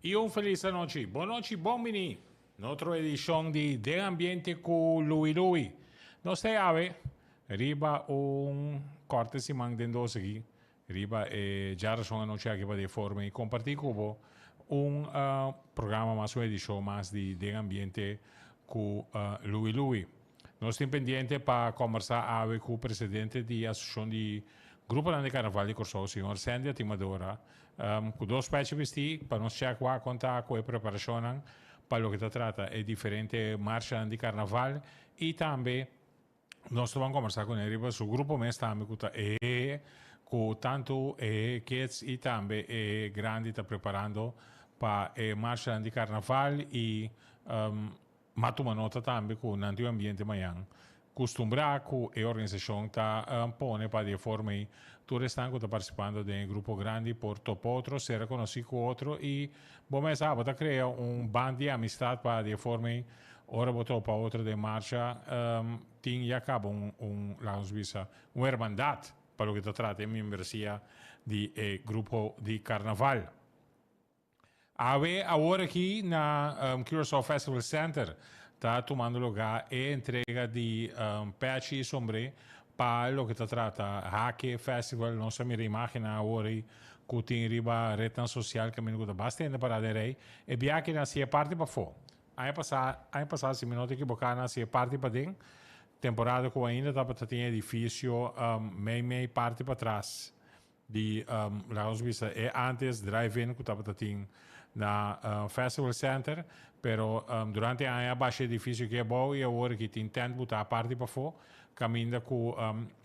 I un felis anochi. Bon nochi, bon bini na otro edishon di Den Ambiente ku Louie Louie. Nos ta awe riba un kòrte siman den dos aki, riba e djarason anochi aki pa di e forma i kompartí ku bo un programa mas, un edishon mas di Den Ambiente ku Louie Louie. Nos tin pendiente pa kombersá awe ku presidente di Asosiashon di Gruponan di Karnaval di Kòrsou, señor Sandy Atimadora, ku dos pechi bistí pa nos chèk wak kon ta ku e preparashonnan pa loke ta trata e diferente marshanan di karnaval i tambe nos ta ban kombersá kuné riba su grupo mes tambe ku ta e ku tantu e kids i tambe e grandi ta preparando pa e marshanan di karnaval i M'a tuma nota tambe ku nan tin un ambiente mañan kustumbrá ku e organisashon ta pone pa di e forma ei tur esnan ku ta partisipando den e grupo grandi por topa otro, sera konosí ku otro i bo mes abo ta krea un band di amistat pa di e forma ei ora bo topa otro den marcha tin ya kaba un un laga nos bisa un hermandat pa loke ta trata e miembresia di e grupo di karnaval. Awe awor aki na Curaçao Festival Center ta tumando lugá e entrega di pechi i sombré pa loke ta trata Hake Festival. Nos a mira imágennan awor ei ku tin riba retnan sosial kaminda ku ta basta hende pará den rei. E biaha nan hasié parti pafó. Aña pasá, aña pasá si mi no ta ekiboká nan hasié parti paden. Temporada ku ainda tabata tin edifisio mei mei parti patras. Di laga nos bisa e antes drive-in ku tabata tin na Festival Center, pero durante e aña a basha edifisio aki abou i awor aki tin tent butá parti pafó kaminda ku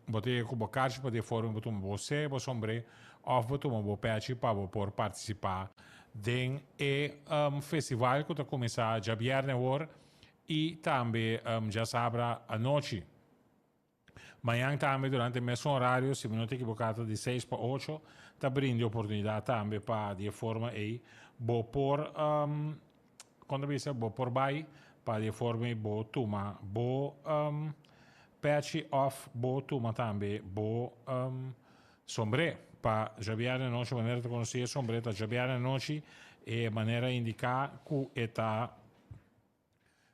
bo ta yega ku bo karchi pa di e forma bo tuma bo se, bo sombré òf bo tuma bo pèchi pa bo por partisipá den e festival ku ta kuminsá djabièrnè awor i tambe djasabra anochi. Mañan tambe durante e mesun orario, si mi no ta ekiboká ta di seis pa ocho, ta brinda e oportunidat tambe pa di e forma ei bo por kon ta bisa bo por bai pa di e forma ei bo tuma bo pèchi òf bo tuma tambe bo sombré pa djabièrnè anochi manera ta konosí e sombré ta djabièrnè anochi e manera indiká ku e ta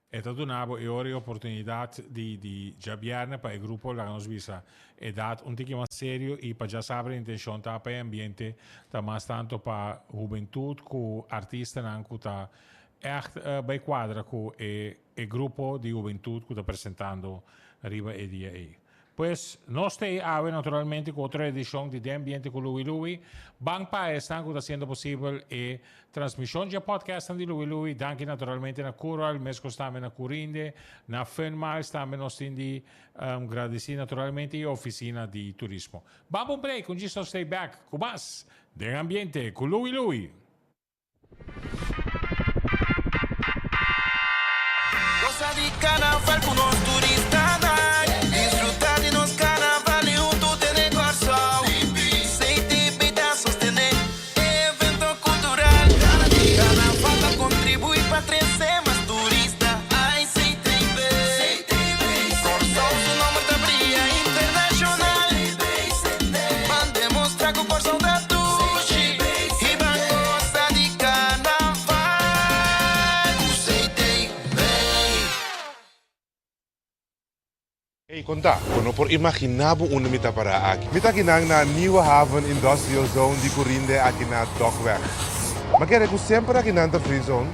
E ta duna bo e ora y oportunidad di di djabierne pa e grupo laga nos bisa edad un tiki mas serio y pa djasabra e intencion ta pa e ambiente ta mas tanto pa hubentud cu artistanan cu ta echt bay cuadra cu e e grupo di hubentud cu ta presentando riba e dia ey. Pues, nos ta ei awe naturalmente ku otro edishon di Den Ambiente ku Louie Louie. Ban pa esnan ku ta hasiendo posibel e transmishon dje podcastnan di Louie Louie. Danki naturalmente na Curoil, meskos tambe na Curinde, na Fun Miles tambe nos tin di gradisí naturalmente i Ofisina di Turismo. Ban pa un break, un djis nos ta ei bèk ku mas Den Ambiente ku Louie Louie. Gosa di carnaval cu nos turistanan. Disfruta di nos carnaval y hunto tene Corsou. CTB ta sostene e evento cultural. Carnaval ta contribui pa trece mas turista. Ay CTB. Corsou su nomber ta bria internacional. Ban demostra cu Corsou ta dushi. Y ban goza di carnaval cu CTB. Ey, konta, bo no por imaginá bo unda mi ta pará aki. Mi ta akinan na Nieuwe Haven Industrial Zone di Curinde aki na Dokweg. Ma kere ku semper akinan ta free zone?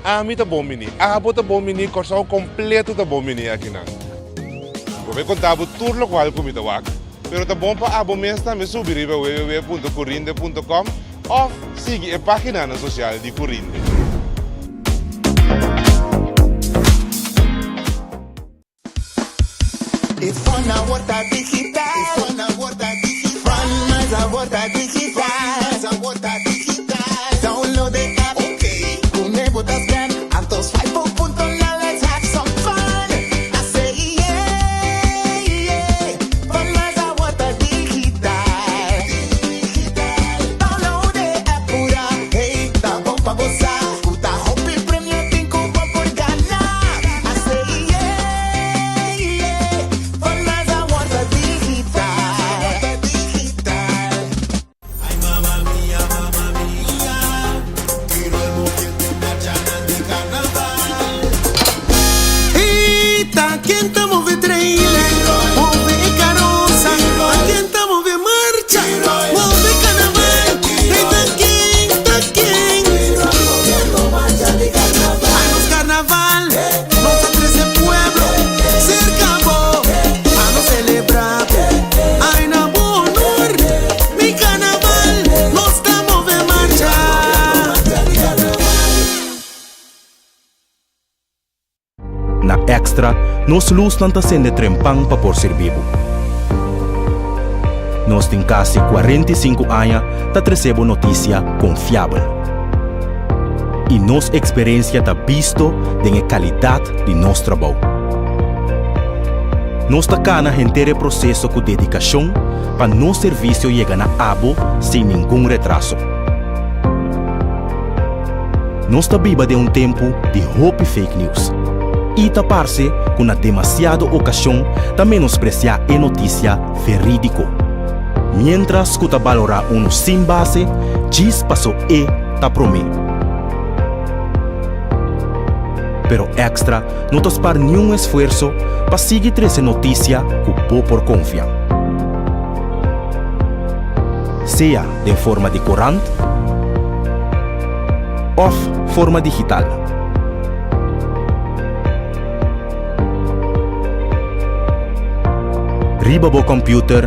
Ami ta bon bini, abo ta bon bini, Kòrsou kompleto ta bon bini akinan. Bo bai konta bo tur lokual ku mi ta wak, pero ta bon pa abo mes tambe subi riba www.curinde.com òf sigui e páginanan sosial di Curinde. E fon awor ta digital. E fon awor ta digital. Fun mas awor ta digital. Mas awor ta digital. Download e app. Okay. Pone bo ta scan. Anto swipe bo punto now let's have some fun. I say yeah yeah. Fun mas awor ta digital. Digital. Download e app pura. Hey, ta bon pa bo sa. Ku ta hopi premio tin ku bo por gana. I say yeah. Extra, nos lusnan ta sende trempan pa por sirbi bo. Nos tin kasi 45 aña ta trese bo notisia konfiabel. I nos eksperensia ta bisto den e kalidat di nos trabou. Nos ta kana henter e proseso ku dedikashon pa nos servisio yega na abo sin ningun retraso. Nos ta biba den un tempu di hopi fake news i ta parse ku na demasiado okashon ta menospresiá e notisia verídiko, miéntras ku ta balorá unu sin base djis paso e ta promé. Pero Extra no ta spar niun esfuerso pa sigui trese notisia ku bo por konfia. Sea den forma di korant òf forma digital. Riba bo kòmpiuter,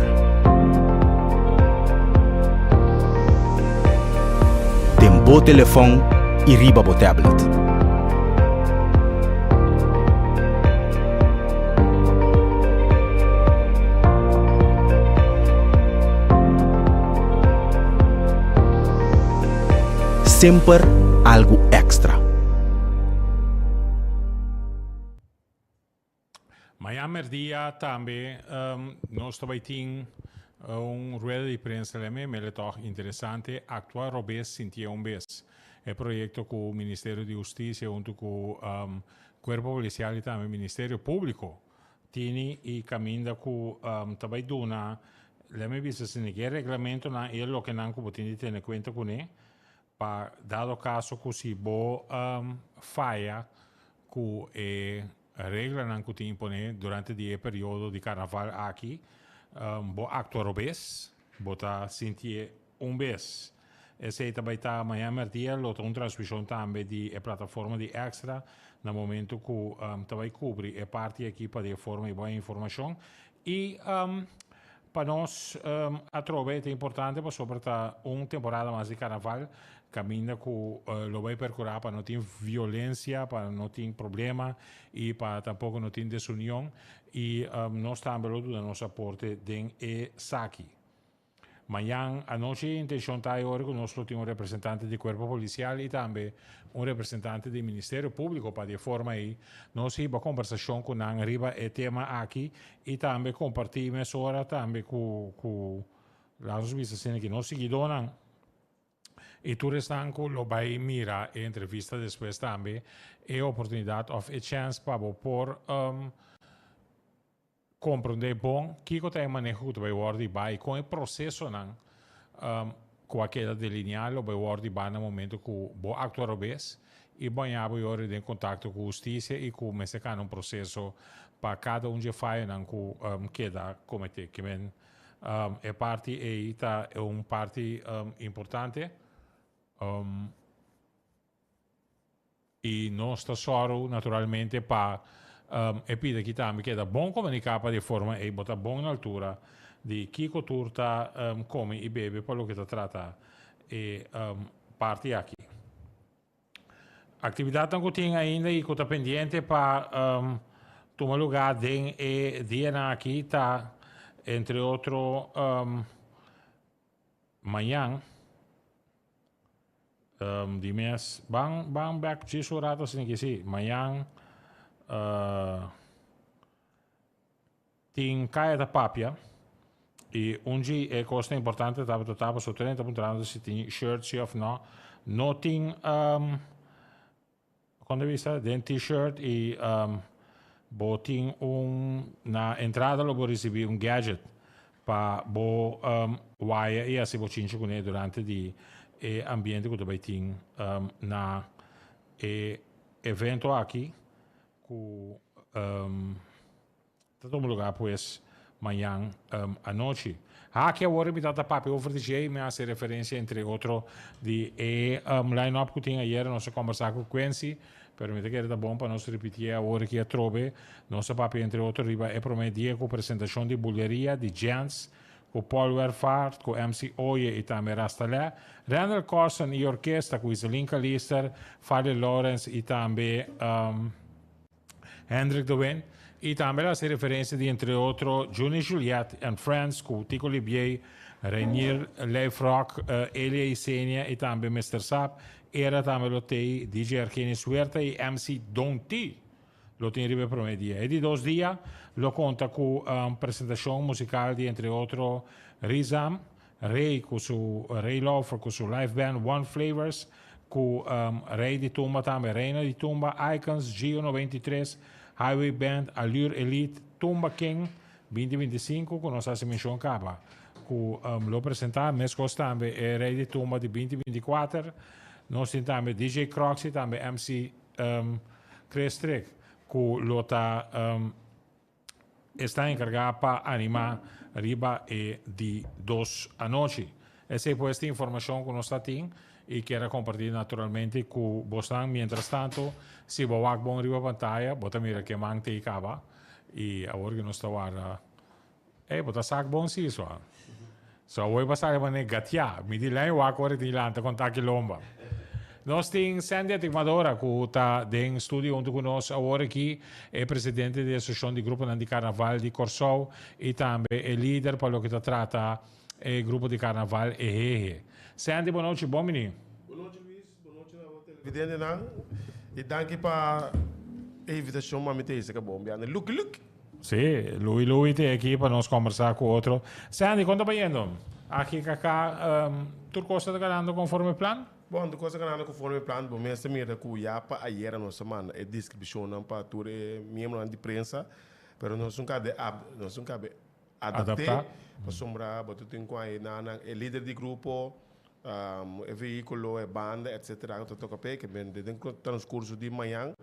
den bo telefòn i riba bo tablet. Semper algu èkstra. Mañan merdia tambe nos ta bay tin un rueda di prensa leme mele tog interesante Actua Robes Sintié Un Bes. E proyecto cu Ministerio di Husticia hunto cu Cuerpo Policial y tambe Ministerio Publico tini y caminda cu ta bay duna leme bisa si e reglamentonan y e lokenan cu bo tin di tene cuenta cune Pa dado caso cu si bo faya cu e reglanan cu tin impone durante di e periodo di carnaval aki, bo actua robes, bo ta sintié un bes. Esey ta bay ta mañana merdia, lo ta un transmision tambe di e plataforma di Extra na momento cu ta bay cubri e parti aki pa di e forma y bo haya informacion. Y pa nos atrobe ta importante pasobra ta un temporada mas di carnaval caminda cu lo bay percura pa no tin violencia, pa no tin problema y pa tampoco no tin desunion y nos tambe lo duna nos aporte den esaki. Mañan anochi e intencion ta e ora cu nos lo tin un representante di Cuerpo Policial y tambe un representante di Ministerio Publico pa di e forma ey nos hiba conversacion cu nan riba e tema aki y tambe comparti mesora tambe cu cu laat nos bisa asina ki nos siguidornan y tur esnan cu lo bay mira e entrevista despues tambe e oportunidad of e chance pa bo por Komprondé bon kiko ta e maneho ku ta bai wòrdu hibá i kon e prosesonan ku a keda deliniá lo bai wòrdu hibá na momento ku bo aktua robes i bo haña bo yori den kontakto ku hustisia i ku mester kana un proseso pa kada un dje fayonan ku keda kometé. Ke men e parti ei ta un parti importante. I nos ta sòru naturalmente pa e pida aki tambe keda bon komuniká pa di e forma ei bo ta bon na altura di kiko tur ta kome i bebe pa loke ta trata e parti aki. Aktividatnan ku tin ainda i ku ta pendiente pa tuma lugá den e dianan aki ta entre otro mañan. Um, di mes, ban, ban back djis un rato asina ki si. Mañan, uh, tin Kaya ta papia. I un dji e kosnan importante tabata ta pasobra tur hende ta puntrando si tin shirt si of no. No tin, um, Kon ta bisa? Den t-shirt y bo tin un na entrada lo bo ricibi un gadget pa bo waya y haci bo chinchi cune durante di e ambiente cu ta bay tin na e evento aki cu Ta tuma lugar pues mañan anochi. Aki awor mi ta ta papia over di dje y mi a haci referencia entre otro di e line up cu tin ayer. Nos a combersa cu Quincy, pero mi ta kere ta bon pa nos ripitié awor aki atrobe. Nos a papia entre otro riba e prome dia cu presentacion di Buleria di Jens, cu Paul Wervaart, cu MC Oye y tambe Rastalè, Randall Corsen y orkesta cu Iselin Calister, Farley Lawrence y tambe. Hendrik de Wind y tambe el a haci referencia di entre otro Juni Juliet and Friends cu Tico Libier, Reinier Lijfrock, Elia Isenia y tambe Mister Sap. Era tambe lo tey DJ Argenis Huerta y MC Don T lo tin riba e prome dia. E di dos dia lo conta cu presentacion musical di entre otro Rizam, Ray cu su Ray Lauffer cu su live band One Flavors, cu Rey di Tumba tambe, Reina di Tumba, Icons, Gio 93, Highway Band, Allure Elite, Tumba King, 2025 cu nos haci mencion caba cu lo presenta, mescos tambe e Rey di Tumba di 2024, nos tin tambe DJ Croxy, tambe MC Chris Trick cu lo ta Esta enkargá pa animá riba e di dos anochi. Esei pues ta informashon ku nos ta tin i kier a kompartí naturalmente ku bosnan. Mientras tanto, si bo wak bon riba pantaya, bo ta mira ke man t'ei kaba i awor ku nos ta warda. Ey, bo ta sak bon si, swa. So awor bo sa manera gatiá. Mi di lei wak ora tin lanta kon taki lomba. Nos tin Sandy Atimadora ku ta den studio huntu ku nos awor aki, e presidente di Asosiashon di Gruponan di Karnaval di Kòrsou i tambe e lider pa loke ta trata e grupo di karnaval Ehehe. Sandy, bon nochi, bon bini. Bon nochi Luis, bon nochi na bo televidentenan i danki pa e invitashon pa mi ta hisa bon biaha na Lucky Luke. Sí, Louis Louis te aki pa nos conversa cu otro. Sandy, con ta bayendo? Aki kaka, tur cos ta ganando conforme plan? Bon, tur cos ta ganando conforme plan. Bo mes ta mira cu ya pa ayera nos a manda e descripcionnan pa tur e miembronan di prensa, pero nos nunca de nos nunca a adapte, pasobra bo ta tin cu a nan e lider di grupo, e vehiculo, e banda, etcetera, cu ta toca p'e, ke men den transcurso di mañan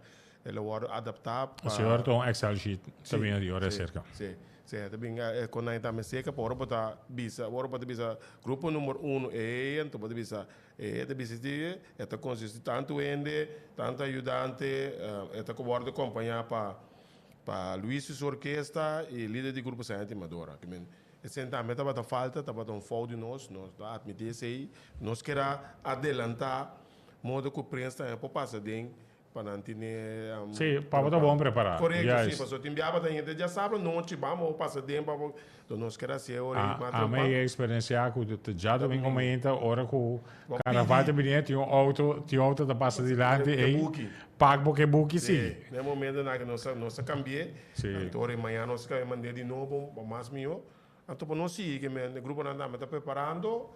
e lo wordo adapta pa. Señor ta un Excel sheet ta bini di ora cerca. Si, si, ta bin con nan tambe cerca pa ora bo ta bisa, ora bo ta bisa grupo numero uno e, anto bo ta bisa e ta bisa si, e ta consisti tanto hende, tanto ayudante, e ta wordo acompaña pa pa Luis y su orkesta y lider di grupo Santi Madora. Esei tambe tabata falta, tabata un fout di nos, nos ta admití esei. Nos ker a adelantá modo ku prens tambe por pasa den pa nan tene. Sí, pa bo ta bon prepará. Korekto, sí, pasobra tin biaha ta hende djasabra nochi bamo pasa den pa bo, enton nos ker hasié ora ei mas A mi trempan. a eksperensiá ku djadumingu mainta ora ku Carnaval ta bini tin un auto, tin un auto ta pasa dilanti Ke ei, buki. pak bo ke buki Sí, sigui. na e momentonan ku nos a nos a kambi'é, Sí. anto ora mañana nos a mand'é di nobo pa mas mihó. Anto pa nos sigui ke men e gruponan tambe ta preparando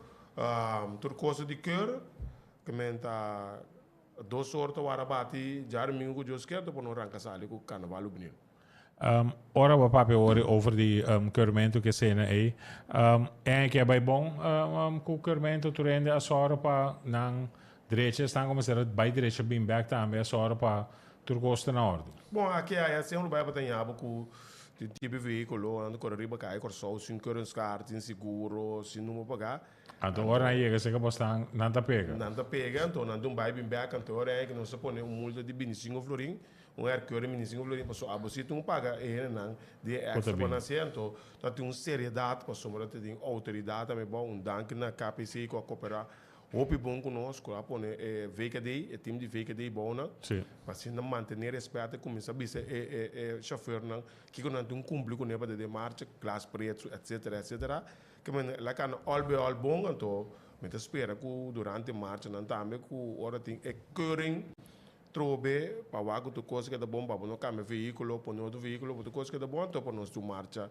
tur cosa di keur, ke men ta dos or ta wara bati djadumingu ku Dios kier, anto pa nos ranka sali ku Carnaval lo bini. Ora bo papia wori over di keurmento ku e sena ei, en ke a bai bon ku keurmento tur hende a sòru pa nan drecha esnan ku mester a bai drecha bin bèk tambe a sòru pa tur kos ta na òrdu. Bon, aki aya semper bai pa ta ñabo ku tin tipo di vehíkulo nan ta kore riba kaya Kòrsou sin keuringschaart, sin seguro, sin number pagá. Anto ora nan yega serka bosnan, nan ta pega. Nan ta pega, anto nan ta un bai bin bèk, anto ora ei ku nos a pone un multa di bintisinko florin, Un herkeur di 25 florin pasobra abo si tin paga e hendenan di e extra pa nan asiento ta tin un seriedad pasobra ta tin autoridad tambe bon un danki na KPC cu a coopera hopi bon cu nos cu a pone e VKD e team di VKD bou nan pa asina mantene respet y cuminsa bisa e e chauffeurnan kico nan tin cumpli cune pa den marcha glas preto etcetera etcetera ke men la cana all bij all bon anto mi ta spera cu durante marcha nan tambe cu ora tin e keuring Trobe pa wak ku tur kos keda bon pa bo no kambia vehíkulo, pone otro vehíkulo, pa tur kos keda bon anto pa nos tur marcha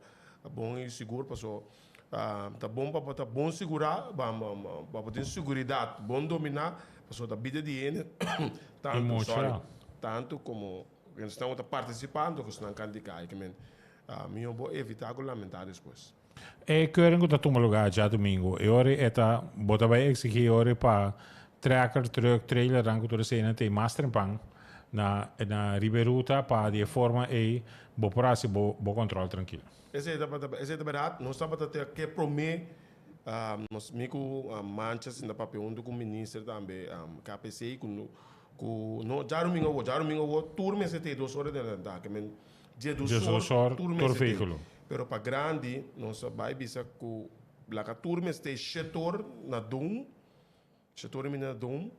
bon i sigur paso ta bon pa bo ta bon sigurá pa bo tin siguridat bon dominá paso ta bida di hende tantu sorry tantu komo esnan ku ta partisipá anto ku esnan kan di kai ke men mihó bo evitá ku lamentá despues. E keuring ku ta tuma lugá djadumingu, e ora e ta, bo ta bai eksigí e ora pa trekker, trùk, trailernan ku tur eseinan ta e mas trempan na na riba e ruta pa di e forma ei bo por hasi bo bo kòntròl trankil. Esei tabata esei ta bèrdat, nos tabata te ke promé nos mi ku Mancha sinta papia huntu ku minister tambe KPC ku ku no djadumingu awor djadumingu awor tur mester ta e dos ora den nan ta ke men Djedu sor tur vehículo. Pero pa grandi nos a bai bisa cu laga tur mester shetor na dun, shetor mi na dun,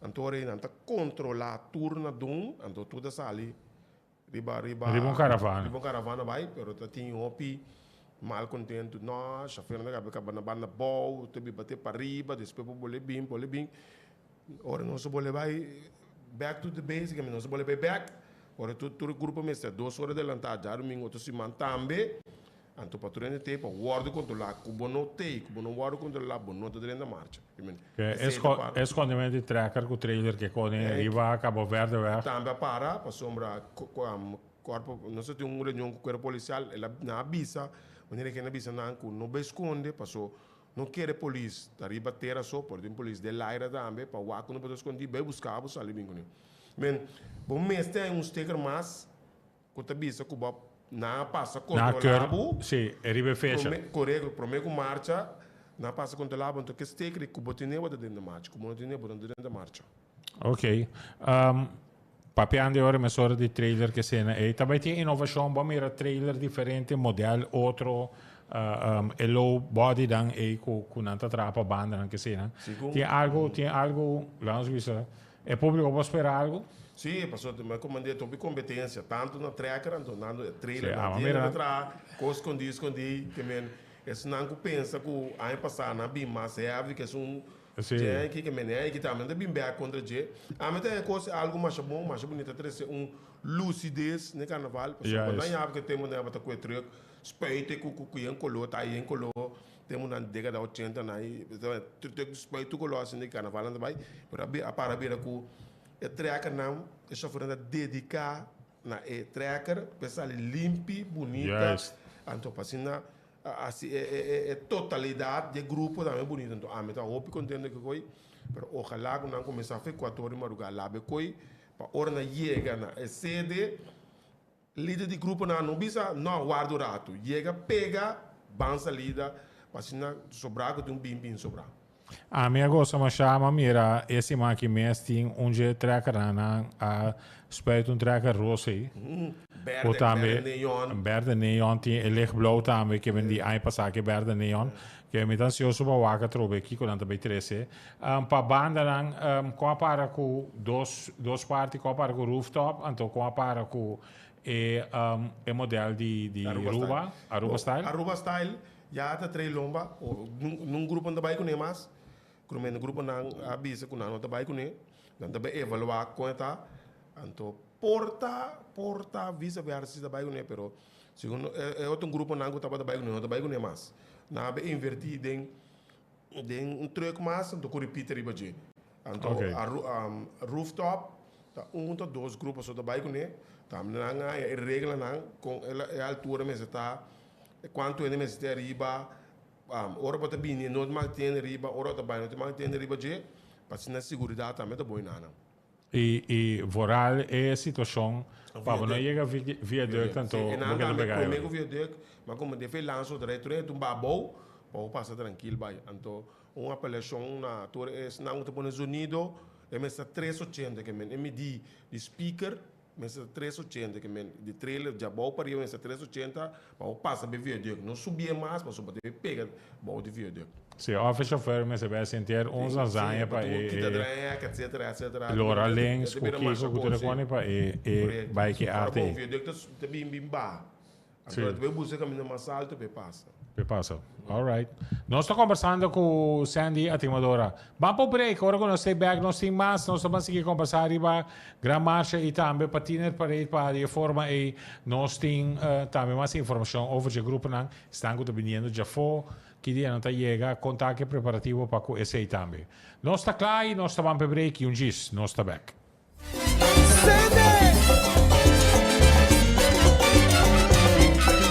anto ora nan ta controla tur na dun, anto tur ta sali. Riba riba Riba un caravana. Riba un caravana bai, pero ta tin hopi mal contento. No, chauffeur nan ta kaba kaba na banda bou, ta biba te pariba, despues por bole bin, bole bin. Ora nos a bole bai back to the basic, nos a bole bai back, ora tur tur e grupo mester dos ora adelantá djadumingu otro siman tambe. Anto pa tur hende tei pa wòrdu kontrolá ku bo no tei, ku bo no wòrdu kontrolá, bo no ta drenta marcha. I mean, esei ta para. E skondimento di trekker ku trailer ke kone riba Cabo Verde weg. Tambe a para pasobra kuerpo, nos a tin un reunion ku kuerpo polisial, el a nan a bisa, manera ke nan a bisa nan ku no bai skonde paso no kere polis ta riba tera so, por tin polis den laira tambe pa wak ku no por ta skondi, bai buska bo sali bin kuné. I mean, bo mester hay un sticker mas. Ku ta bisa ku bo nan a pasa kontrolá bo. Sí, e riba e fecha. Korekto, promé ku marcha nan a pasa kontrolá bo, anto ke steker di ku bo tene bo ta den de marcha, ku bo no tene bo no ta den de marcha. Ok. Papiando e ora mesora di trailer ke sena ei, ta bai tin inovashon, bo a mira trailer diferente, modèl otro, e low body dan ei ku ku nan ta traha pa bandanan ke sena. Tin algu, tin algu, laat nos bisa, E públiko por spera algu? Sí, pasobra mi a komand'é topi kompetensia, tantu na trekker anto na trailer. Nan tiene ku traha kos skondí skondí, ke men esnan ku pensa ku aña pasá nan a bin mas heavy ke esun dje ke men e aki tambe nan ta bin bèk kontra dje. Ami ta haña kos algu masha bon, masha bunita trese un lusides na e karnaval, pasobra nan yabi ku e tempu nan tabata ku e trùk spuite ku ku yen koló ta yen koló. Tempunan di dékada ochenta nan i spuit tur koló asin di karnaval nan ta bai, pero a para bira ku e trèkernan, e shòfernan ta dediká na e trèker pa e sali limpi, bunita, anto pa asina hasi e totalidat di e grupo tambe bunita. Anto ami ta hopi kontento ku e koi, pero ojalá ku nan kuminsá fe kuater ora di madrugá laba e koi pa ora nan yega na e sede. Lider di gruponan no bisa, No, warda un ratu. Yega pega, ban salida, pa asina sobrá ku tin un bin bin sobrá. Ami a gosa mashá, m'a mira e siman aki mes tin un dje trekkernan nan a spuit un trekker rosa ei. Berde, berde neon. Berde neon, tin e lichtblauw tambe ke ben di aña pasá ke berde neon. Ke mi ta ansioso pa wak atrobe kiko nan ta bay trese. Pa bandanan kon a para ku dos dos parti, kon a para ku rooftop, anto kon a para ku e e model di di Aruba, Aruba style. Aruba style ya ta trae lomba, nun grupo no ta bay kuné mas, krumente gruponan a bisa ku nan no ta bay kuné, nan ta bay evaluá kon e ta, anto por ta por ta visa versa si ta bay kuné pero segun e otro gruponan ku tabata bay kuné no ta bay kuné mas, nan a bay invertí den Den un truck mas anto ku repeater riba dje. Anto rooftop ta un ta dos grupo so ta bai kuné. Tambe nan a haña e reglanan kon e altura mester ta, kuantu hende mester ta ariba. Ora bo ta bini no mag tene riba, ora bo ta bai no mag tene riba dje. Pa asina seguridat tambe ta bon na nan. I i vooral e situacion pa bo no yega viaduct anto bo keda pega ayo. Prome ku viaduct ma como defe lansa otro rei tur e un babou pa bo pasa trankil bai anto un apelacion na tur esnan ku ta pone zonido e mester ta tres ochenta ke men e midi di speaker mester ta tres ochenta ke men di trailer djabou pa riba mester ta tres ochenta Pa bo pasa be viaduct, no subié mas pasobra bo debe pega bou di viaduct. Si, of e chofer mester bai sintier un zanzaña pa e Kita drek, etcetera, etcetera. Lora links ku kiko ku tur e koni pa e e bai ki arte ei. Ora bo viaduct ta bin bin baha. Anto ta bai buska kaminda mas alto pa e pasa. Pa e pasa. Alright. Nos ta kombersando ku Sandy Atimadora. Ban pa un break. Ora ku nos stay back nos tin mas. Nos ta ban sigui kombersá riba Gran Marcha i tambe pa Tiener Parade pa di e forma ei nos tin tambe mas informashon over dje gruponan esnan ku ta biniendo djafó, ki dia nan ta yega, kon ta ki preparativo pa ku esei tambe. Nos ta kla i nos ta ban pa e break i un djis nos ta bek.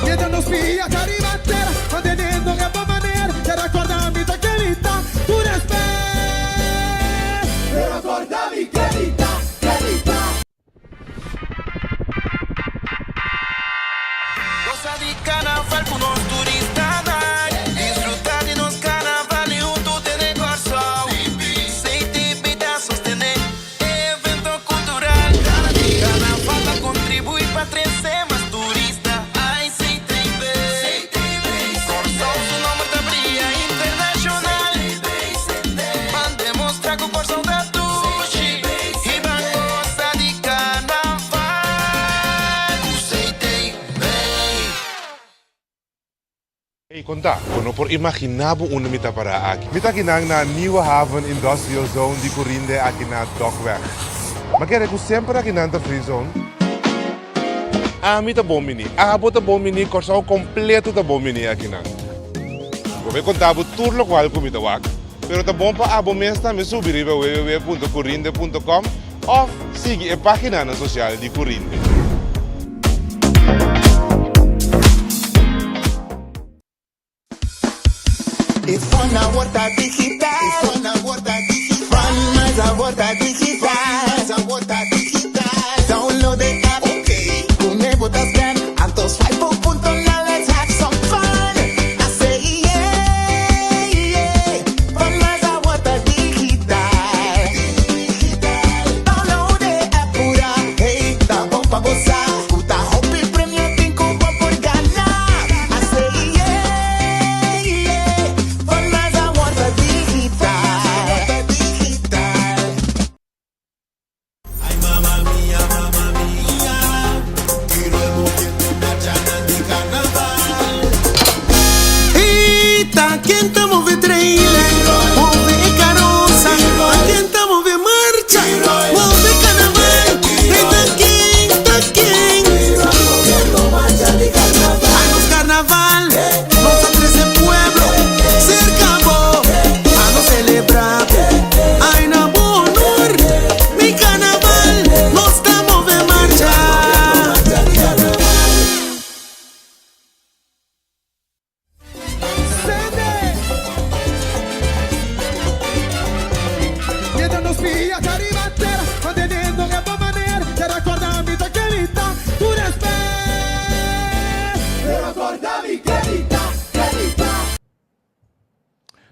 Mientras nos pia ta riba tera, manteniendo e bon manera, te recorda mi ta ken mi ta, tur respet. Pero corda mi ken mi ta, ken mi ta. Gosa di carnaval cu nos turistanan. Disfruta di nos carnaval y hunto tene Corsou. CTB ta sostene e evento cultural. Carnaval ta contribui pa trece mas turista. Ay CTB. Ey konta, bo no por imaginá bo unda mi ta pará aki. Mi ta akinan na Nieuwe Haven Industrial Zone di Curinde aki na Dokweg. Ma kere ku semper akinan ta free zone. Ami ta bon bini, abo ta bon bini, Kòrsou kompleto ta bon bini akinan. Bo bai konta bo tur lokual ku mi ta wak, pero ta bon pa abo mes tambe subi riba www.curinde.com òf sigui e páginanan sosial di Curinde. E fun awor ta digital. E fun awor ta digital. Fun mas awor ta digital. Mas awor ta digital. Download the app. Okay. Pone bo ta scan. Anto swipe bo punto now let's have some fun. I say yeah, yeah. Fun mas awor ta digital. Digital. Download the app pura. Hey, ta bon pa bo sa. Ku ta hopi premio tin ku bo por gana. I say yeah, yeah. Fun mas awor ta digital. Digital. Ay mama mia, mama mia, quiero el moviendo marchanan di carnaval. Y ta ken ta move trailer, move e carosa, ta ken ta move marcha, move carnaval, ey ta ken, ta ken. A nos carnaval, nos a trece pueblo cerca bo, a nos celebra bo, ay na bo honor, mi carnaval, nos ta move marcha.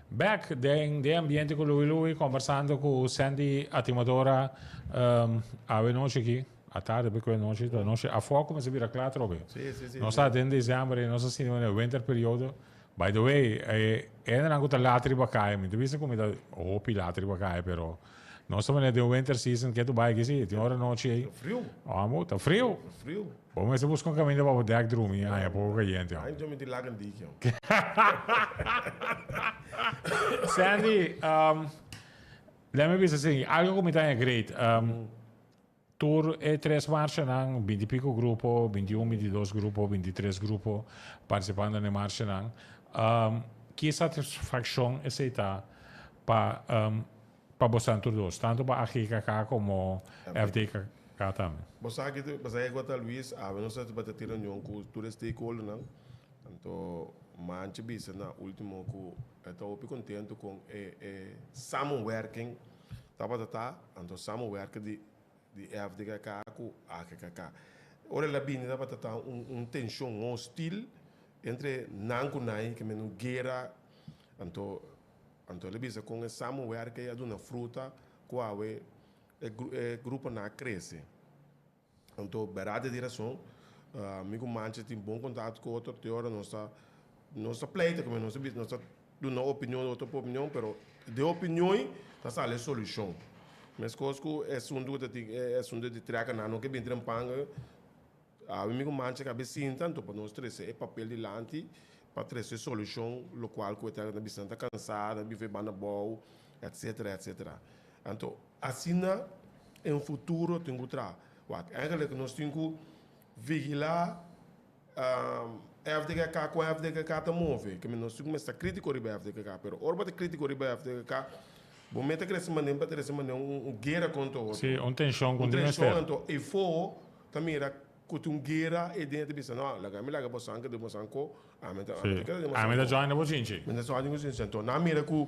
Back den den ambiente cu Louie Louie conversando cu Sandy Atimadora um, awe nochi aki. A tarde porque e nochi, ta nochi afó cuminsa bira cla atrobe. Sí, sí, sí. Nos ta den december y nos a sinti manera winter periodo. By the way, e hendenan cu ta lat riba caya, mi ta bisa cu mi ta hopi lat riba caya, pero nos ta manera den winter season ke tu bai aki si, tin ora nochi ey. Ta friu. Amo, ta friu. Ta friu. Bo mester busca un caminda pa bo dek drumi, aña poco cayente. Ay, yo mi tin laga en diki. Sandy, um, let me bisa así, algo cu mi ta haña great. Um, Tur e tres marchanan, binti pico grupo, 21, 22 grupo, 23 grupo participando na e marchanan. Um, ki satisfaccion esey ta pa, um, pa bosan tur dos, tanto pa AGKK como FDKK tambe? Bo sa ki, bo sa ki ta Luis, awe nos a tabata tin reunion cu tur e stakeholdernan, anto Manchi bisa na ultimo cu e ta hopi contento con e e samenwerking Tabata ta anto samenwerken di di FDKK ku AKKK. Ora el a bini tabata ta un un tenshon hostil entre nan ku nan ke men un guera. Anto anto el a bisa kon e samenwerken ei a duna fruta ku awe e e gruponan a krese. Anto berdad e di rason, mi ku Manche tin bon kontakto ku otro, te ora nos ta nos ta pleita ku nos ta bisa nos ta duna opinion otro por opinion, pero den opinion ta sali e solushon. Meskos ku e asuntu ku ta tin e asuntu di trèk nan no ke bin trempanga, awe mi ku Manche kabe sinta anto pa nos trese e papel dilanti pa trese solushon lokual ku e ta bisa nan ta kansa, nan biba e banda abou, etsetera etsetera. Anto asina en futuro tin ku traha. Wak, eigenlijk nos tin ku vigilá FDKK kon FDKK ta move. Ke nos tin ku mester ta kritiko riba FDKK, pero ora bo ta kritiko riba FDKK, bo mester krese manera pa trese manera un guera kontra otro. Sí, un tenshon ku Un tin tenshon mester. anto efo ta mira ku tin un guera e den ta bisa no, laga mi laga bosan keda bosan ko, ami ta Sí, ami ta keda den ami bosan ta ko. join den bo chinchi. Mi ta join den bo chinchi. Anto nan mira ku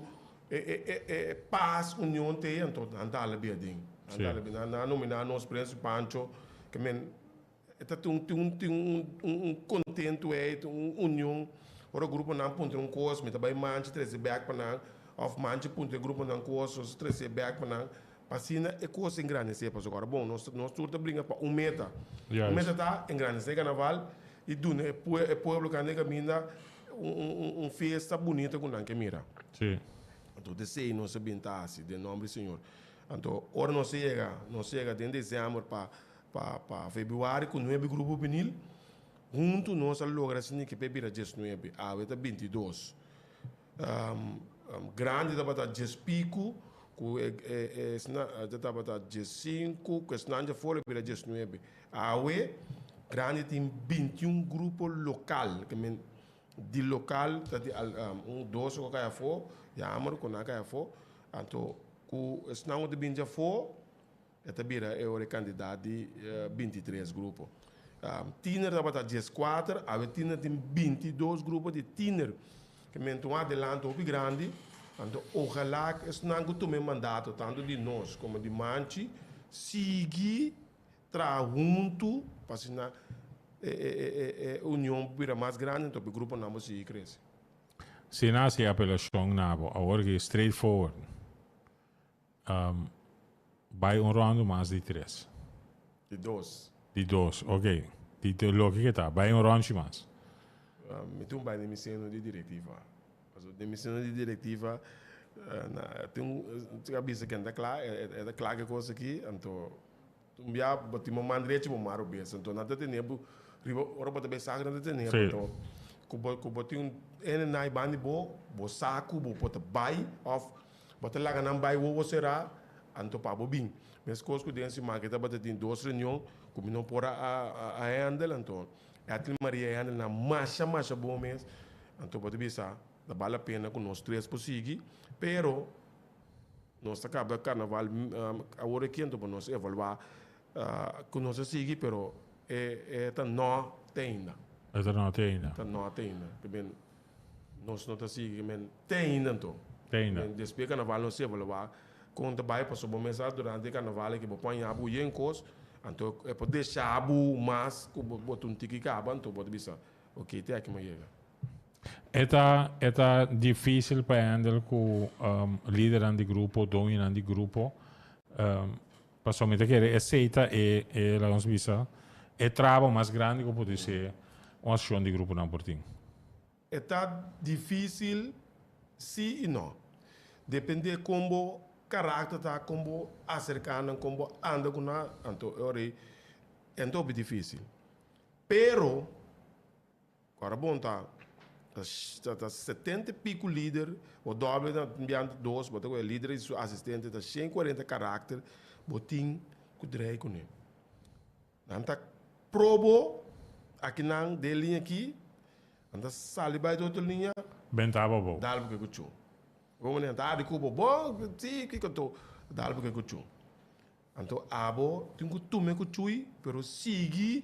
E pas union te anto nan ta hala bia den. Nan ta hala bia. Nan a nomina nos Prince Pancho ke men e ta tin un tin un un contento ei tin un union ora gruponan puntra un kos mi ta bai manchi trese bek pa nan of manchi puntra e gruponan kos nos ta trese bek pa nan pa asina e kos engrandece pasobra ora bon nos nos tur ta bringa pa un meta. Un meta ta engrandece carnaval y duna e e pueblo kanda e kaminda un un fiesta bunita ku nan ke mira. Sí. Anto desei nos a bin ta hasi den nomber di Señor. Anto ora nos a yega, nos a yega den december pa pa pa februari ku nuebe grupo benil. Huntu nos a logra asina ke p'e bira diesnuebe, awe ta bintidos. Grandi tabata dies piku, ku e esnan tabata diesinku, ku esnan dje afó lo bira diesnuebe. Awe grandi tin bintiun grupo lokal, ke men di lokal ta di un dos ku a kai afó, yamer ku nan a kai afó, anto ku esnan ku ta bin dje afó E ta bira e ora e kantidat di bintitres grupo. Tiner tabata dieskuater, awe tiner tin bintidos grupo di tiner. Ke men ta un adelanto hopi grandi, anto ojalá esnan ku tuma e mandato tantu di nos komo di Manchi sigui traha huntu pa asina e union bira mas grandi anto e gruponan por sigui krese. Si nan hasi e apelashon na bo awor ki straight forward. Bai un rondo mas di tres. Di dos. Di dos, ok. Di di loke ke ta, bai un rondje mas. Mi tin un bai den mi seno di direktiva. Pasobra den mi seno di direktiva na tin un a bisa ken ta kla, e ta kla ku e kos aki, anto Un bia bo tin bo man drechi bo man robes anto nan ta tene bo riba ora bo ta bay sak nan ta tene bo anto ku bo ku bo tin un hende na banda di bo bo sa ku bo por ta bay of bo ta laga nan bay wowo sera anto pa bo bin meskos ku den siman ke tabata tin dos reunion ku mi no por a a handle anto Ethel Maria a handle nan masha masha bon mes anto bo ta bisa ta bal la pena ku nos tres por sigui pero. Nos ta kaba karnaval awor aki anto pa nos evaluá ku nos a sigui pero e e ta no te ainda. E ta no te ainda. Ta no te ainda. Ke men nos no ta sigui ke men te ainda anto. Te ainda. Despues karnaval nos evaluá kon ta bai pasobra bo mes sa durante e karnaval aki bo por haña bo yen kos anto e por desha bo mas ku bo ta un tiki kaba anto bo ta bisa ok te aki mi a yega. E ta e ta difícil pa handle ku lidernan di grupo, doñonan di grupo. Pasobra mi ta kere esei ta e e laga nos bisa e traba mas grandi ku por ser un asociacion di gruponan por tin. E ta difícil sí i no. Depende kon bo karakter ta, kon bo aserká nan, kon bo anda ku nan, anto e ora ei e no ta hopi difícil. Pero. Ora bon ta ta setenta i pico lider, bo doble na bianta dos, bo ta ku e lider i su asistente ta 140 karakter bo tin ku drei kuné. Nan ta probo akinan den liña aki, nan ta sali bai den otro liña. Benta bo bo. Dal bo ke kuchun. Bo manera ta abi ku bo, bo si kiko to, dal bo ke kuchun. Anto abo tin ku tuma e kuchui, pero sigui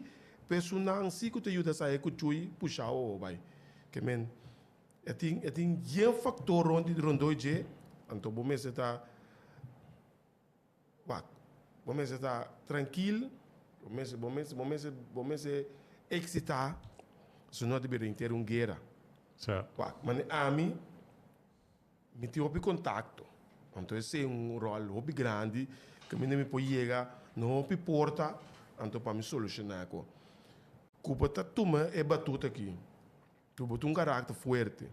pa esunnan si ku ta yuda sa e kuchui pusha owo bai. Ke men, e tin e tin yen faktor rond di rondoi dje, anto bo mester ta wak, bo mester ta trankil, bo mester bo mester bo mester bo mester eksitá, si no ta bira henter un guera. Sa. Wak, mane ami. Mi tin hopi kontakto, anto esei un ròl hopi grandi kaminda mi por yega na hopi porta anto pa mi solushoná ku. Ku bo ta tuma e batuta aki, ku bo tin un karakter fuerte,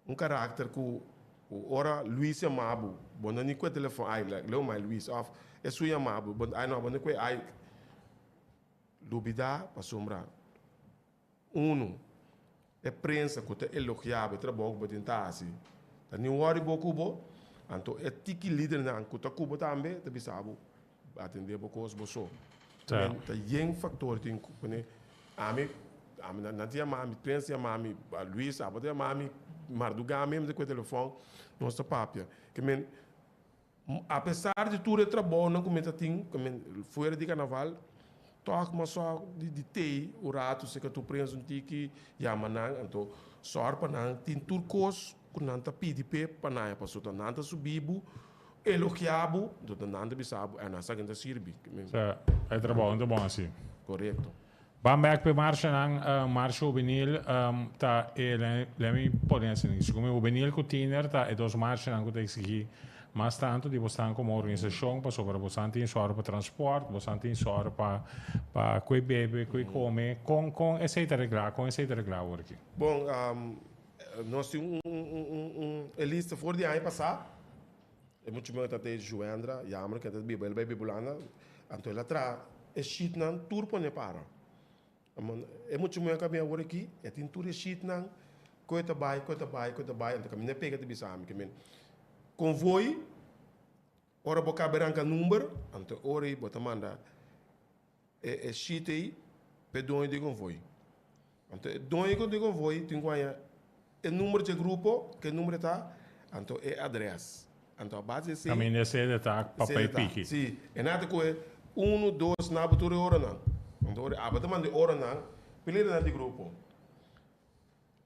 un karakter ku ora Luis yama bo, bo no ni ku e telefòn, ai leu mai Luis òf esun yama bo, ai no bo no ku e ai lubidá pasobra. Unu, e prensa ku ta elogiá bo e trabou ku bo tin ta hasi, ta ni wòri bo ku bo, anto e tiki lidernan ku ta ku bo tambe ta bisa bo, atendé bo kos bo so. Ta. Ta yen faktor tin ku pone. Ami, ami nan ta yama mi, prensa ta yama mi, Luis abo ta yama mi, mardugá mi ta kue telefòn, nos ta papia. Ke men, Apesar di tur e trabounan ku mi ta tin fuera di karnaval, tòg mi a sòru di tei un ratu serka tur prens un tiki yama nan, anto sòru pa nan tin tur kos ku nan ta pidi p'e pa nan pasobra nan ta subi bo, elogiá bo, anto nan ta bisa bo, nan sa ken ta sirbi. Sa, e trabou no ta bon asi. Korekto. Ban bek p'e marshanan, Marsha Hubenil ta e, let mi pone asina, segun mi Hubenil ku Tiner ta e dos marshanan ku ta eksigí mas tantu di bosnan komo organisashon pasobra bosnan tin sòru pa transpòrt, bosnan tin sòru pa pa kue bebe, kue kome. Kon kon esei ta reglá, kon esei ta reglá awor aki? Bon, nos tin un un un e lista for di aña pasá, e mucha muhé ta te Juendra, jammer ke ta biba, el bai biba Hulanda, anto el a traha e sheetnan tur pone para. E mucha muhé ku a bin awor aki, e tin tur e sheetnan, ku e ta bai, ku e ta bai, ku e ta bai, anto kaminda e pega ta bisa ami ke men konvoi, ora bo kaba e ranka number, anto e ora ei bo ta manda e e sheet ei pa e doño di e konvoi. Anto e doño di e konvoi tin ku haña e number dje grupo, ke number e ta, anto e adres. Anto a base di esei. Kaminda e sede ta pa pei piki. Si, e nan ta kohe unu, dos, nabo tur e oranan. Anto ora abo ta manda e oranan pa e lidernan di grupo.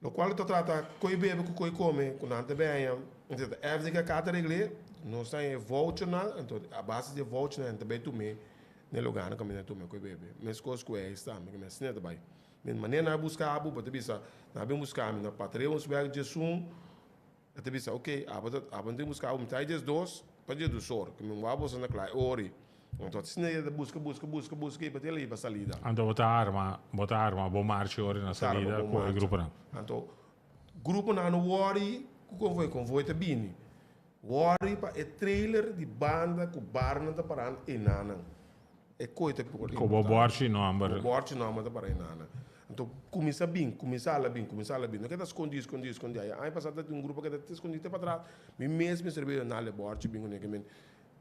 Lokual ta trata koi bebe ku koi kome ku nan ta beña. Entonces ta FDKK ta regl'é, nos ta haña e vouchernan, anto a base di e vouchernan nan ta bai tum'é na e lugarnan kaminda nan tuma koi bebe. Meskos ku eis tambe, ku asina ta bai. Men manera nan a buska abo, bo ta bisa, nan a bin buska mi na Patreonsweg djesun, E ta bisa, Ok, abo ta, abo no tin buska abo, mi ta 12 pa diesdos or, ku mi wak boso na kla e ori. Anto asina e ta buska, buska, buska, buska i pa te liba salida. Anto bo ta arma, bo ta arma bo marcha ori na salida ku e gruponan. Anto gruponan no wòri ku konvoi, konvoi ta bini. Wòri pa e trailer di banda ku barnan ta parando enanan. E koe ta por Ku bo bòrchi nòmber. Bo bòrchi nòmber ta para enana. Anto kuminsá bin, kuminsá hala bin, kuminsá hala bin. No keda skondí, skondí, skondí. Aña aña pasá ta tin un grupo keda te skondí te patras. Mi mes mester bira nal e bòrchi bin kuné. Ke men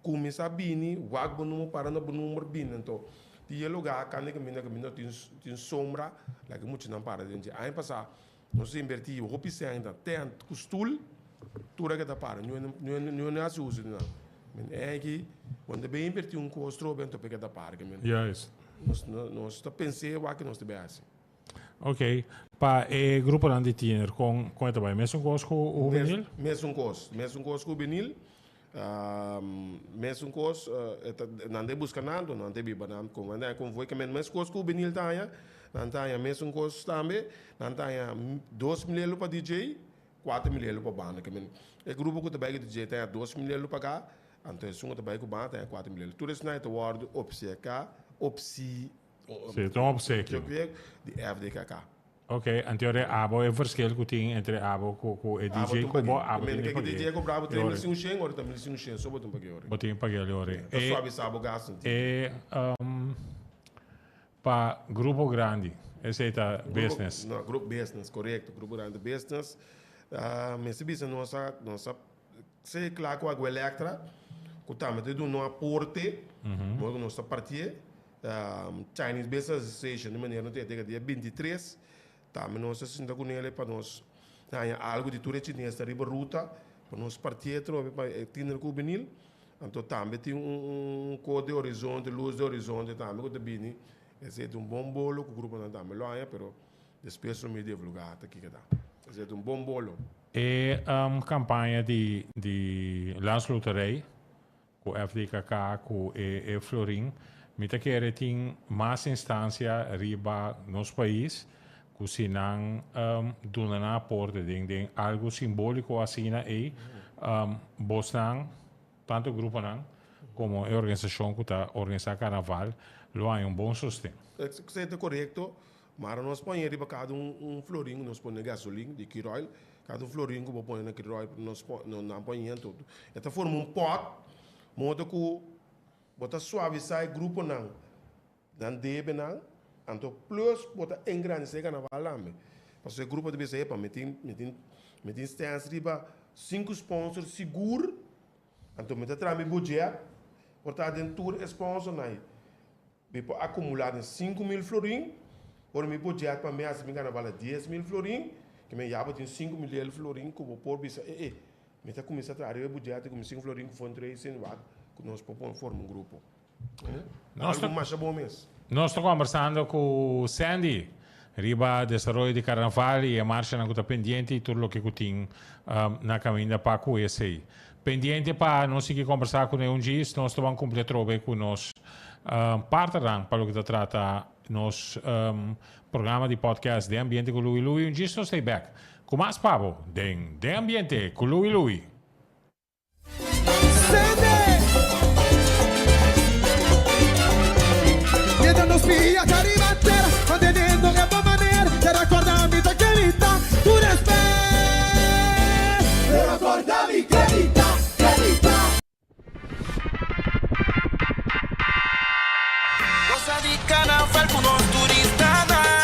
kuminsá bini, wak bo number, para na bo number bini. Anto tin e lugá kanda kaminda kaminda tin tin sombra, laga e muchanan para den dje. Aña pasá nos a invertí hopi sèn ta tènt ku stul, tur a keda para. Niun no hasi uso di nan. Men eki, bo no ta bin invertí un kos trobe anto pa e keda para. Ke men nos nos ta pens'é wak nos ta bin hasi. Ok. Pa e gruponan di tiener, kon kon e ta bai? Mesun kos ku hubenil? Mesun kos. Mesun kos ku hubenil. Mesun kos, e ta, nan ta buska nan, anto nan ta biba nan kon nan ta haña konvoi ke men meskos ku hubenil ta haña, nan ta haña mesun kos tambe, nan ta haña 2000 elo pa DJ, 4000 elo pa banda. Ke men e grupo ku ta bai ku DJ ta haña 2000 elo paga, anto esun ku ta bai ku banda ta haña 4000 elo. Tur esnan ta wòrdu opseka, opsi, Si, ta un opsekio. Di FDKK. Ok, anto e abo e verschil ku tin entre abo ku ku e DJ ku bo abo tin di pag'é. DJ ku brabo 3500 ora ta 1500 so bo tin pag'é ora. Bo tin pag'é ora. Ta suavisa bo gasto. E pa grupo grandi esei ta business. No, grupo business, korekto, grupo grandi business. Mester bisa nos a nos a sea kla ku Agua Electra ku tambe ta duna un aporte, modo ku nos ta partié. Chinese Business Association di manera no ta yega dia 23 tambe nos a sinta ku nele pa nos haña algu di tur e chines ta riba ruta pa nos partié atrobe pa e tiner ku binil anto tambe tin un kos di horizonte lus di horizonte tambe ku ta bini esei ta un bon bolo ku gruponan tambe lo haña pero despues lo mi divulgá ta kiko ta esei ta un bon bolo. E kampaña di di Landsloterij Ku FDKK ku e e florin mi ta kere tin mas instancia riba nos pais ku si nan duna nan aporte den den algo simbolico asina ey bosnan tanto gruponan como e organisacion ku ta organisa carnaval lo haña un bon sosten. Esei ta korekto, mara nos pone riba kada un florin nos pone gasolin di Kiroil Kada un florin ku bo pone na Kiroy nos nan pone anto e ta forma un pòt modo ku bo ta suavisá e gruponan nan debenan anto plus bo ta engrandesé e karnaval tambe pasobra e grupo ta bisa epa mi tin mi tin mi tin stèns riba sinku sponsor sigur anto mi ta traha mi budget por ta den tur e sponsornan ei. Mi por akumulá den 5000 florin, ora mi budget pa mes mi gana bala 10,000 florin, ke men ya bo tin 5000 florin ku bo por bisa e e, mi ta kuminsá traha riba e budget ku mi sinku florin ku fundraising wak ku nos por pon forma un grupo. Nos ta Algu masha bon mes. Nos ta kombersando ku Sandy riba desaroyo di karnaval i e marshanan ku ta pendiente i tur loke ku tin na kaminda pa ku esei. Pendiente pa nos sigui kombersá ku Neon Gis, nos ta ban kumpli atrobe ku nos partnernan pa loke ta trata nos programa di podcast Den Ambiente ku Louie Louie. Un djis nos ta bek ku mas pa bo den Den Ambiente ku Louie Louie. Gosa di carnaval cu nos turistanan.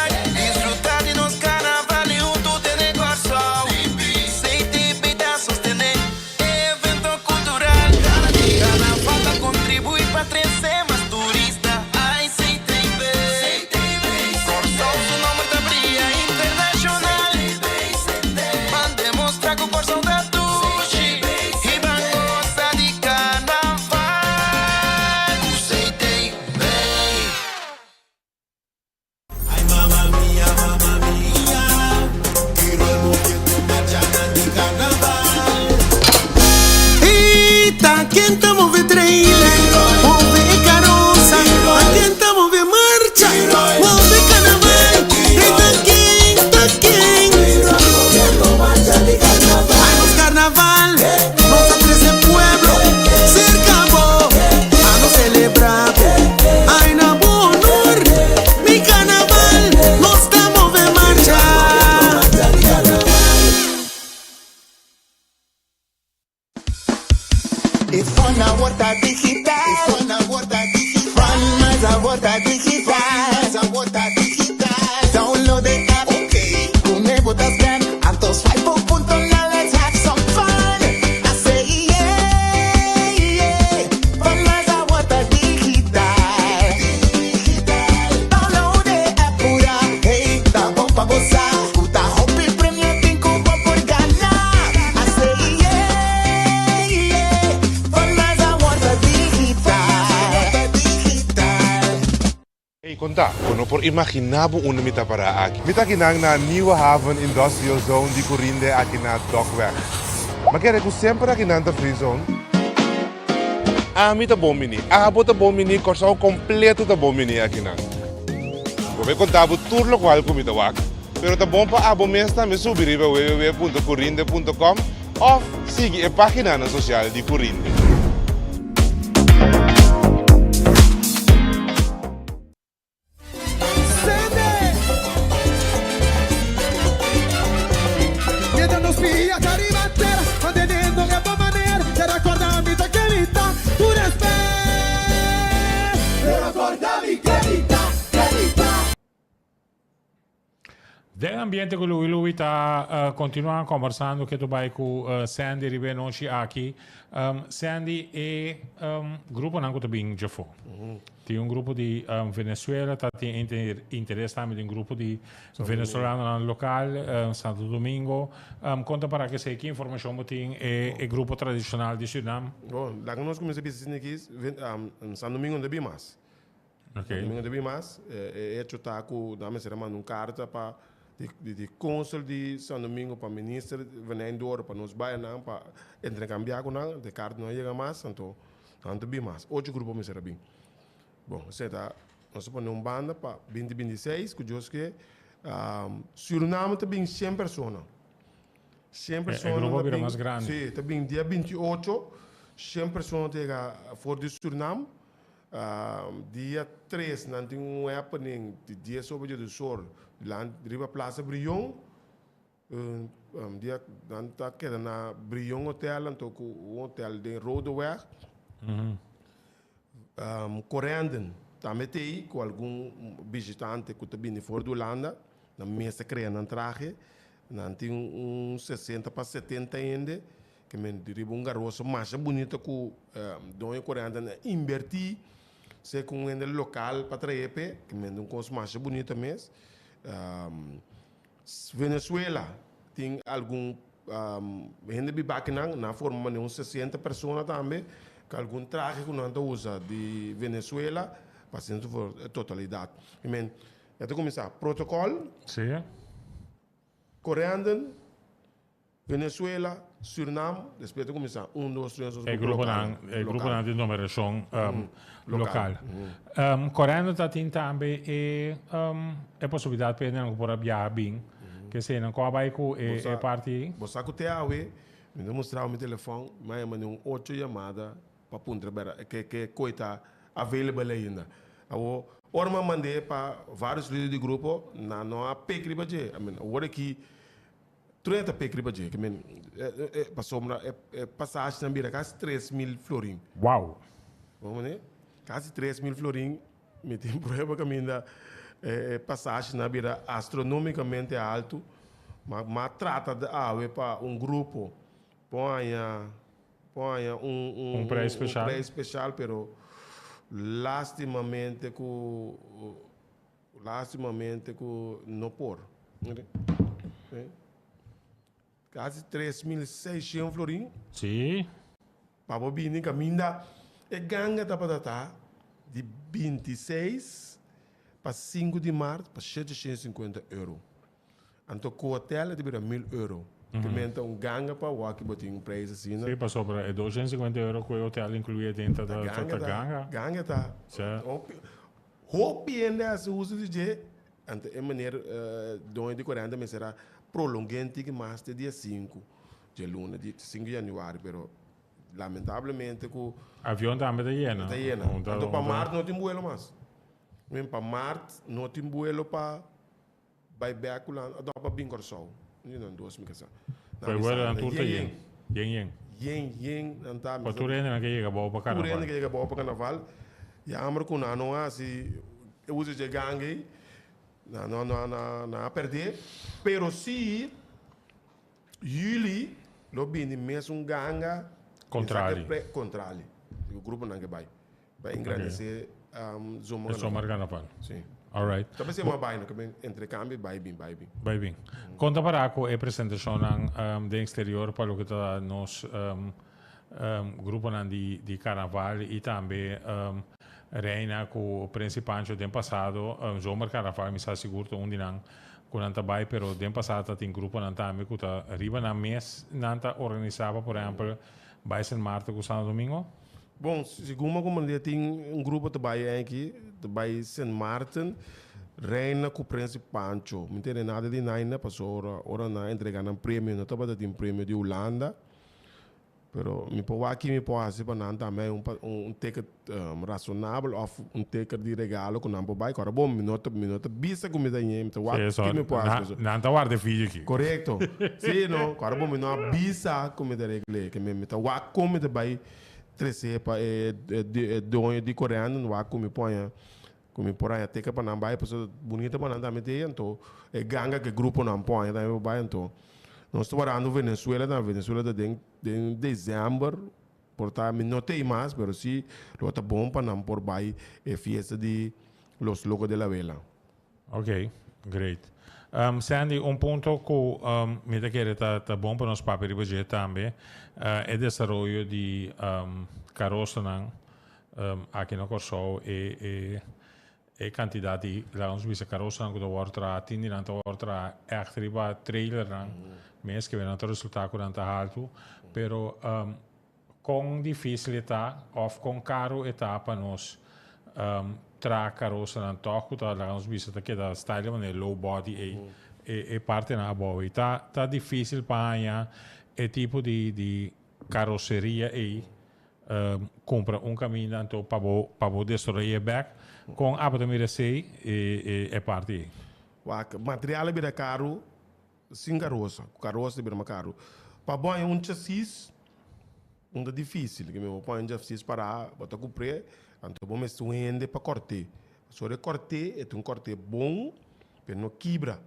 sa ku Kòrsou ta dushi i ban gosa di karnaval ku CTB. Ay mama mia, mama mia, Quiero el moviendo marchanan di carnaval. Ey, ta ken ta move trailer, move e carosa, ta ken ta move marcha, move carnaval. Ey, ta ken, ta ken. Ay, nos carnaval, nos a trece pueblo cerca bo, pa nos celebra bo. Ay, na bo honor, mi carnaval, nos ta move marcha. E fon awor ta digital. E fon awor ta digital. Fun mas awor ta digital. Mas awor ta digital. Download e app. Okay. Ku bo ta scan. Anto swipe bo punto now let's have some fun. I say yeah, yeah. Fun mas awor ta digital. Digital. Download e app pura. Hey, ta bon pa gosa. Ku ta hopi premio tin ku bo por gana. I say yeah, yeah. Fun mas awor ta digital. Digital. Ey, konta, bo no por imaginá bo unda mi ta pará aki. Mi ta akinan na Nieuwe Haven Industrial Zone di Curinde aki na Dokweg. M'a kere ku semper akinan ta free zone. Ami ta bon bini, abo ta bon bini, Kòrsou kompleto ta bon bini akinan. Bo bai konta bo tur lokual ku mi ta wak, pero ta bon pa abo mes tambe subi riba www.curinde.com òf sigui e páginanan sosial di Curinde. Den ambiente ku Louie Louie ta kontinuá kombersando ke ta bai ku Sandy riba e nochi aki. Sandy, e gruponan ku ta bin djafó. Tin un grupo di Venezuela, ta tin interes tambe di un grupo di venezolanonan lokal, Santo Domingo. Kon ta para kesei? Ki informashon bo tin e grupo tradishonal di Surinam? Bon, laga nos kuminsá bisa esaki, San Domingo no ta bin mas. Okay. Domingo debe mas. E hecho ta ku nan mester a manda un karta pa di di konsul di San Domingo pa minister Venijn Doro pa nos bai nan pa interkambiá ku nan. E karta no a yega mas, anto nan ta bin mas. Ocho grupo mester a bin. Bon, esei ta nos a pone un banda pa binti 26 ku Dios ke. Suriname ta bin shen persona. Shen persona E grupo ta bira bin mas grandi. Si, ta bin dia 28, shen persona ta yega for di Surinam. Dia tres nan tin un happening di dies over dje or riba Plaza Brion. Dia nan ta keda na Brion Hotel anto ku un hotel den Rodeweg. Corendon tambe t'ei ku algun bishitante ku ta bini for di Hulanda. Nan mes ta krea nan trahe. Nan tin un sesenta pa setenta hende. Ke men di riba un garoso masha bunita ku doño Corendon a inbertí se ku un hende lokal pa trae p'e. Ke men un kos masha bunita mes. Venezuela tin algun hende biba akinan, nan a forma manera un 60 persona tambe ku algun trahe ku nan ta usa di Venezuela pa asina su totalidat. Ke men ya ta kuminsá protokòl. Sí. Corendon. Venezuela, Surinam, despues ta kuminsá un, dos, tres, E gruponan, e gruponan di numerashon lokal. Corendon ta tin tambe e e posibilidat pa hendenan ku por a biaha bin. Kese nan ku a bai ku e e parti ei? Bo sa ku te awe, mi ta mustra bo mi telefòn, mi a yama den un ocho yamada pa puntra bera ke ke koe ta available ainda. Awor, ora mi a mand'é pa vários lider di grupo, nan no a pek riba dje. I mean, awor aki Tur e ta pek riba dje, ke men pasobra e pasashinan bira kasi 3000 florin. Wow! Bo mane? Kasi 3000 florin, mi tin prueba kaminda e pasashinan a bira astronomikamente altu. Ma ma trata di awe pa un grupo por haña por haña un un Un prijs special. un prijs special, pero lastimamente ku Lastimamente cu no por. Kasi 3600 florin. Sí. Pa bo bini kaminda e ganga tabata ta di 26 pa 5 di mart pa 750 euro. Anto ku hotel e ta bira 1000 euro. Ke men ta un ganga pa wak bo tin un prijs asina. Sí, pasobra e 250 euro ku e hotel inkluí aden ta ta ganga. Ganga ta. Sí. Hopi hende hasi uso di dje. Anto e meneer doño di korente mester a prolong'é un tiki mas te dia sinku dje luna, di sinku di januari, pero lamentablemente ku. Avion tambe ta yena. Ta yena. Anto pa mart no tin buelo mas. Men pa mart no tin buelo pa bai bek Hulanda, no pa bin Kòrsou. Un di nan dos mi ka sa. Pero e buelonan tur ta yen. Yen yen. Yen yen nan ta. Pa tur hendenan ke yega abou pa karnaval. Tur hende ke yega abou pa karnaval. Jammer ku nan no hasi e uso dje gang ei. Nan no nan nan a perdé. Pero si juli lo bini mesun ganga. Kontrali. Kontrali. E gruponan ke bai. Pa engrandesé zomer E zomer karnaval. Sí. Alright. Ta pensé mas bai no, ke men entrecambio bai bin, bai bin. Bai bin. Kon ta para ku e presentashonnan den eksterior pa loke ta nos gruponan di di karnaval i tambe Reina ku Prince Pancho den pasado zomer karnaval mi sa sigur ta un di nan ku nan ta bai pero den pasado ta tin gruponan tambe ku ta riba nan mes nan ta organisá pa por ehèmpel bai Sint Maarten ku Santo Domingo. Bon, segun mi comprende tin un grupo ta bai aki, ta bai Sint Maarten, Reina cu Prins Pancho. Mi tende nada di naina pasobra ora nan a entrega nan premio no tabata tin premio di Hulanda. Pero mi por wak ki mi por haci pa nan tambe un un ticket razonabel of un ticket di regalo cu nan por bai. Ora bon mi no ta mi no ta bisa cu mi ta ñe, mi ta wak ki mi por haci. Nan ta warda e video aki. Corecto. Si no, ora bon mi no a bisa cu mi ta regle. Mi ta wak con mi ta bai. Trese pa e doño di korant nan wak ku mi poña ku mi por haña teken pa nan bai pasobra bunita pa nan tambe te anto e ganga ku e gruponan poña tambe por bai anto nos ta warando Venezuela tambe Venezuela ta den den december por ta mi no tei mas pero si lo ta bon pa nan por bai e fiesta di los locos de la vela. Ok, great. Um, Sandy, un punto ku um, mi ta kere ta, ta bon pa nos papia riba dje tambe, uh, e desaroyo di um, karosanan um, aki na Kòrsou, e, e, e kantidat di, laga nos bisa, karosanan ku ta wòrdu traha, tin di nan ta wòrdu traha ègt riba trailernan mes, ke nan ta resultá ku nan ta haltu, pero um, Kon difísil e ta òf kon karu e ta pa nos traha karosanan tòg ku ta laga nos bisa ta keda style manera low body ei e partenan abou ei. Ta ta difísil pa haña e tipo di di karoseria ei kumpra un kaminda anto pa bo pa bo destruyé bèk. Kon abo ta mira esei e e parti ei? Wak, material a bira karu Sin karosa, ku karosa ta bira mas karu. Pa bo haña un chasis, un ta difísil. Ke mi bo pone un chasis pará, bo ta kupr'é, anto bo mester un hende pa kòrt'é. Pasobra e kòrt'é, e ta un kòrt'é bon, pero no kibra.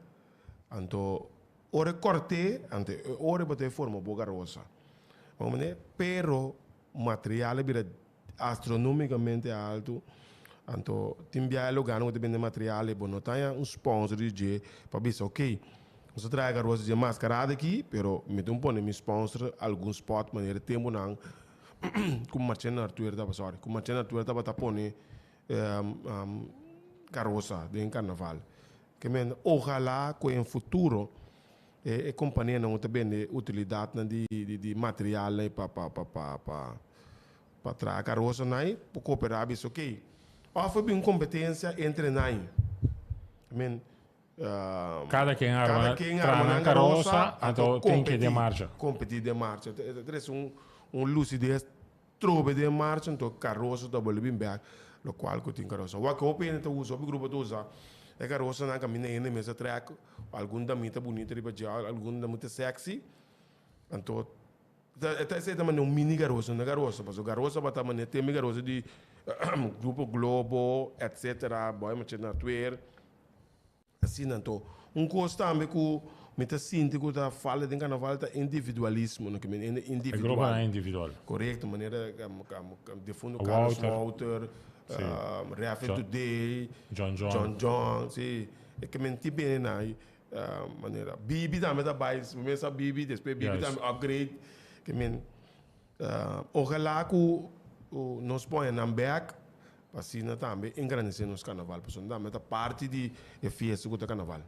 Anto ora e kòrt'é, anto e ora bo ta forma bo karosa. Bo comprende? Pero material a bira astronomicamente alto, anto tin biaha e lugarnan ku ta bende material e bo no ta haña un sponsor di dje pa bisa ok nos ta traha karosa dje mascarada aki pero mi tin pone mi sponsor algun spot manera e tempunan ku Marchena Artuer tabata sorry ku Marchena Artuer tabata pone karosa den karnaval ke men ojalá ku en futuro e kompanianan ku ta bende utilidatnan di di materialnan pa pa pa pa pa traha karosa nan por kooperá bisa ok òf a bin un kompetensia entre nan I mean Kada ken arma traha nan karosa anto tin ke den marcha. Kompetí den marcha e ta trese un un lusides trobe den marcha anto karosa ta bolbe bin bèk lokual ku tin karosa. Wak hopi hende ta usa hopi grupo ta usa e karosanan kaminda hende mes a trèk algun damita bunita riba dje algun damita sexy anto E ta esei ta manera un mini garosa, no garosa, pasobra garosa tabata manera tempo di garosa di Grupo Globo, etcetera, Boy Machete na Twer, asina. Anto, un kos tambe ku mi ta sinti ku ta falta den karnaval ta individualismo, no ke men hende individual. E gruponan individual. Korekto, manera difunto Carlos Wouter, Refe Today, John John. John John, si. E ke men tin bene nan. Manera Bibi tambe ta bai, promé sa Bibi, despues Bibi tambe upgrade. Ke men ojalá ku nos pone nan bek pa asina tambe engrandesé nos karnaval, pasobra nan tambe ta parti di e fiesta ku ta karnaval.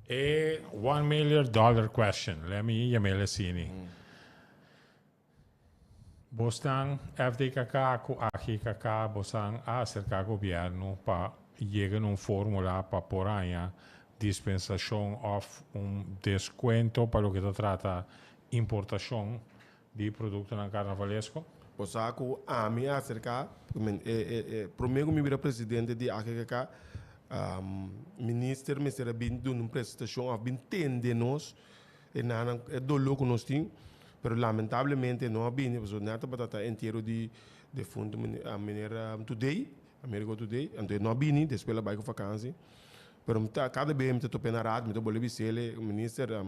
E one million dollar question, let me yam'el asini. Bosnan FDKK ku AGKK bosan a aserká gobièrnu pa yega na un fórmula pa por haña dispensashon òf un deskuento pa loke ta trata importashon di produktonan karnavalesko? Bo sa ku ami a aserká, promé ku mi bira presidente di AGKK, minister mester a bin duna un presentashon òf bin tende nos E nanan, e doló ku nos tin, pero lamentablemente no a bini pasobra nan tabata ta entiero di defunto meneer Today, Amerigo Today, anto e no a bini, despues el a bai ku vakansi. Pero mi ta, kada bes mi ta topa e na raad, mi ta bolbe bis'el, Minister,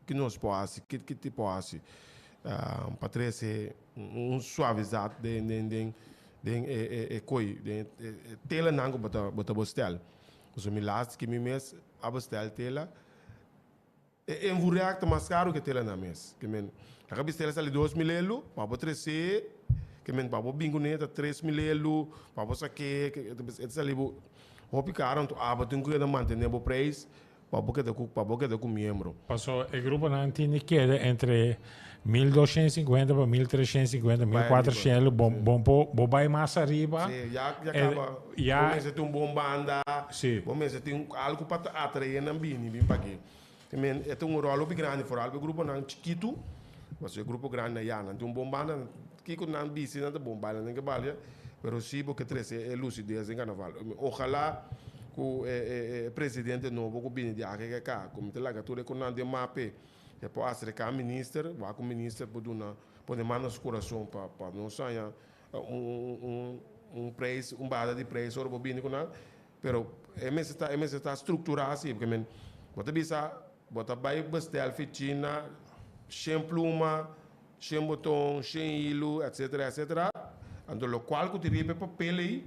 ki nos por hasi, ki ki ti por hasi pa trese un suavisat den den den den e e e koi, den e telanan ku bo ta bo ta bestel. Pasobra mi laatste ke mi mes a bestel tela, E envurèk ta mas karu ke tela nan mes. Ke men, laga bis tela sali 2000 elu, pa bo tres'é, ke men pa bo bin kuné ta 3000 elu, pa bo sak'é, e ta sali bo hopi karu, anto abo tin ku keda mantené bo preis pa bo keda ku, pa bo keda ku miembro. Paso e gruponan tin di keda entre 1250 pa 1350, 1400 elu, bo bo por bo bai mas ariba. Sí, ya ya kaba. Ya. Bo mester tin un bon banda. Sí. Bo mester tin algu pa ta atraé nan bini bin p'aki. Te men e ta un ròl hopi grandi, foral pa e gruponan chikitu, pasobra e grupo grandi nan ya nan tin un bon banda, kiko nan bisti nan ta bon baila nan ke balia, pero si bo ke trese e lusides den karnaval. Ojalá ku e e presidente nobo ku bini di AGKK, ku mi ta laga tur e ku nan den mape, e por aserká minister, wak ku minister por duna pone man na su kurason pa pa nos haña un un prijs, un bada di prijs ora bo bini ku nan, pero e mester ta e mester ta strukturá asi, porque men bo ta bisa bo ta bai bestel fi China shen pluma, shen boton, shen hilu, etcetera etcetera, anto lokual ku tin riba e papel ei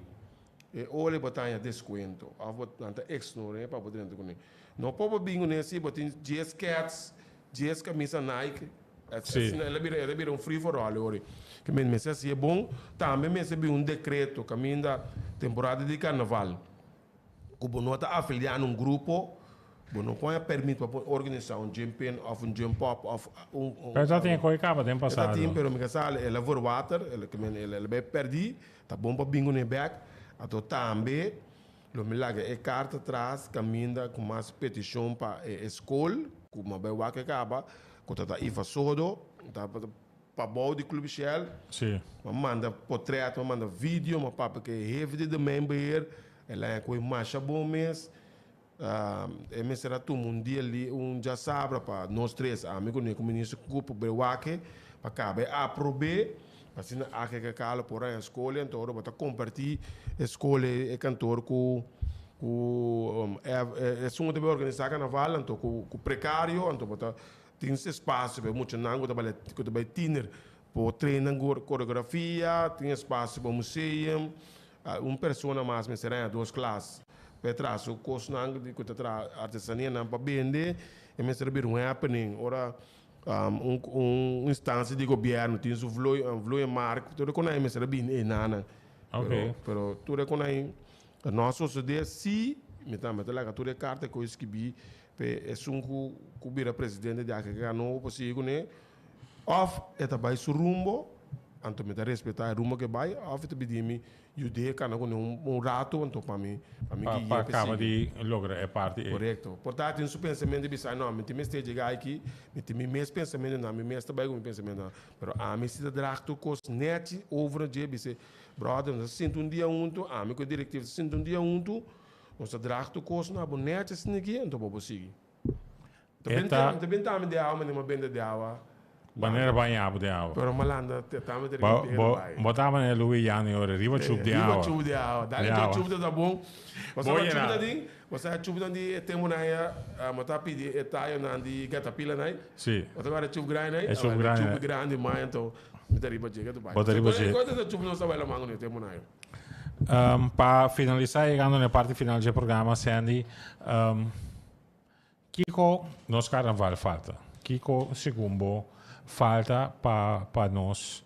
e ora bo ta haña deskuento òf bo nan ta eksnore'é pa bo drenta kuné. No por bo bin kuné si bo tin dies kèts Dies camisa Nike, asina el a bira, el a bira un free for all ori. Ke men mester hacié bon, tambe mester bin un decreto caminda temporada di carnaval cu bo no ta afilia na un grupo, bo no por haña permit pa por organisa un jump in of un jump up of un. Pero ta tin e coy caba den pasado. E ta tin, pero mi ka sa, el a verwater, el, ke men el a bay perdi, ta bon pa bin cune bek, anto tambe Lo mi laga e karta tras kaminda ku mas petishon pa e skol ku mi a bai wak e kaba, ku ta ta Iva Sodo, ta pabou di Club Shell. Sí. Mi a manda potret, mi a manda video, mi a papia ku e hefe di domeinbeheer, el a haña ku e masha bon mes. E mester a tuma un dia li, un djasabra pa nos tres, ami ku Nico Minister Cooper bai wak e, pa kaba e aprob'é. Asina AGKK lo por haña skol i anto ora bo ta kompartí e skol e kantor ku ku esun ku ta bai organisá karnaval anto ku ku prekario anto bo ta tin espasio pa e muchanan ku ta bai ku ta bai tiner por train nan koreografia tin espasio pa museum un persona mas mester haña dos klas pa e traha su kosnan ku ta traha artesanianan pa bende e mester a bira un happening ora Un instansia di gobierno tin su vloei, un vloeienmarkt, tur e konai mester a bini einanan. Ok. Pero tur e konai no a sosode si mi ta mi ta laga tur e karta ku e skibi p'e esun ku ku bira presidente di AKK nobo pa sigui kuné òf e ta bai su rumbo, anto mi ta respetá e rumbo ku e bai òf e ta pidi mi Yud'é kana kuné un rato anto pa mi pa mi gui'é pa Pa kaba sigui. di logra e parti ei. Korekto. Por ta tin su pensamentu di bisa, no, mi tin mester yega aki, mi tin mi mes pensamentunan, mi mes ta bai ku mi pensamentunan. Pero ami si ta draag tur kos nèchi over na dje, bis'é, bròder, nos ta sinti un dia huntu, ami ku e direktiva ta sinti un dia huntu, nos ta draag tur kos na bo nèchi asina aki, anto bo por sigui. Ta E ben ta. ta ben tami de awa, manera mi a bende de awa. Manera baña bo den awa. Pero malanda te tami te Bo riba bo bai. bo ta manera Louis Yanni ora riba chup di Riba awa. chup di awa. Di Dale awa. chup ta bon. Bo Bo sa yena. chup ta tin? Bo sa chup nan di e tempo nan ya mo ta pidi e tayo nan di Gatapila nai. Si. Bo ta guarda chup grandi nai? E chup grandi Chup nai. grandi mai anto mi ta riba dje ke tu bai. Bo ta riba dje. Koe ta chup nos ta bai laman ku e tempo nan ya. Pa finalisa yegando na e parti final dje programa Sandy. Kiko nos karnaval falta? Kiko segun bo falta pa pa nos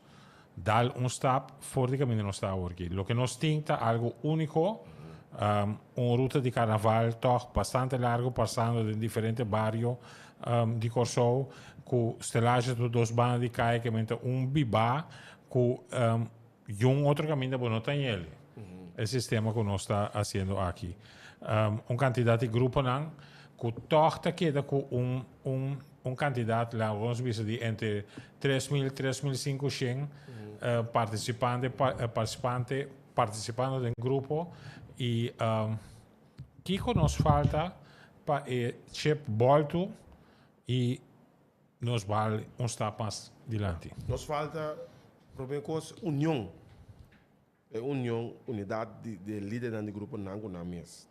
dal un stap for di kaminda nos ta awor aki? Loke nos tin ta algu úniko, un ruta di karnaval tòg bastante largu pasando den diferente bario di Kòrsou ku stelage tur dos banda di kaya ke men ta un bibá ku Yun otro caminda bo no ta yeli. E sistema cu nos ta haciendo aki. Un cantidad di gruponan cu toch ta keda cu un, un, un cantidad, laga nos bisa di entre 3000, 3500 participante, participante, participando den grupo y kico nos falta pa e chip bolto y Nos bal un stap mas dilanti. Nos falta, prome kos, union. E union, unidat di di e lidernan di gruponan ku nan mes.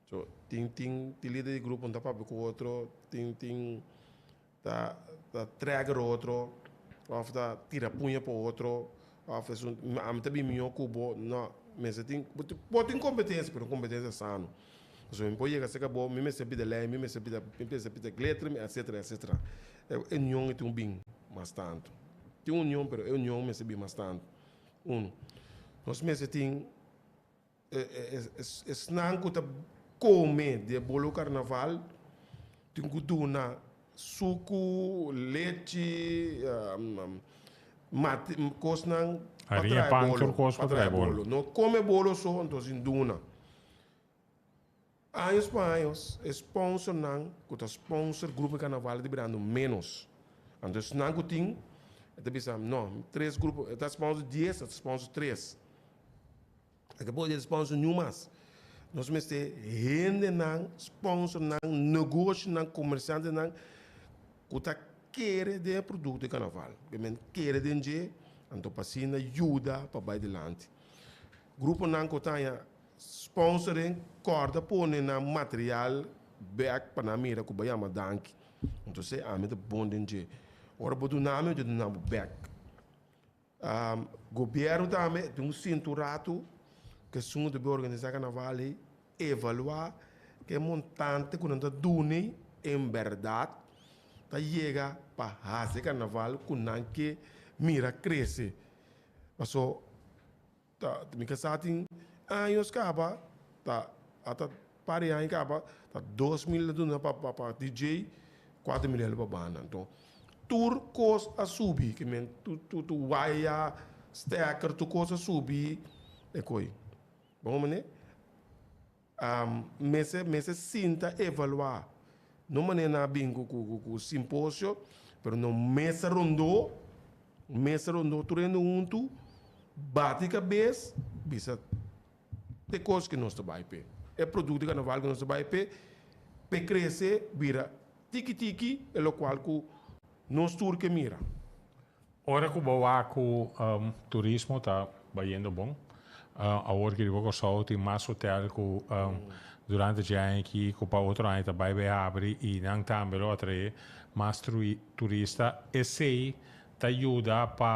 So, tin tin tin lider di grupo no ta papia ku otro, tin tin ta ta trèger otro òf ta tira puña pa otro òf esun ami ta bin mihó ku bo. No, mester tin bo tin kompetensia pero un kompetensia sano. Pasobra mi por yega cerca bo, mi mester pida lei, mi mester pida, mi mester pida glitter, mi etcetera, etcetera. E union e tin un bin mas tanto. Tin union, pero e union mester bin mas tanto. Uno, nos mester tin e, e, e, esnan cu ta come di e bolo carnaval, tin cu duna sucu, lechi, mate, cosnan pa Harinha, trae pan, bolo, tur cos pa pa trae trae bolo. bolo. No come bolo so, entonces sin duna. Años pa años e sponsornan ku ta sponsor grupo di karnaval ta birando ménos. Anto esnan ku tin e ta bisa no, tres grupo, e ta sponsor dies, e ta sponsor tres. E ta pone sponsor niun mas. Nos mester hendenan, sponsornan, negoshonan, komersiantenan ku ta kere den e produkto di karnaval. Ke men kere den dje, anto pa asina yuda pa bai dilanti. Gruponan ku ta haña Sponsoring kòrda pone nan material bèk pa nan mira ku bo yama danki. Entonces ami ta bon den dje. Ora bo duna mi, mi ta duna bo bèk. Gobièrnu tambe tin un sintu ratu ku esun ku ta bin organisá karnaval ei evaluá ke montante ku nan ta duna ei en bèrdat ta yega pa hasi karnaval ku nan ke mira krese. Paso. Ta mi kasá tin años kaba ta ata par di aña kaba ta 2000 a duna pa pa DJ 4000 hel pa banda anto tur kos a subi ke men tur tur tur waya steker tur kos a subi e koi bon mane mester mester sinta evaluá no manera nan a bin ku ku ku simposio pero no mesa rondó mesa rondó tur hende huntu bati kabes bisa te kos ku nos ta bai p'e e produkto di karnaval ku nos ta bai p'e p'e krese bira tiki tiki e lokual ku nos tur ke mira. Ora ku bo wak ku turismo ta bayendo bon, awor ki riba Kòrsou tin mas hotel ku durante dje aña aki ku pa otro aña ta bai bai habri i nan tambe lo atraé mas turista, esei ta yuda pa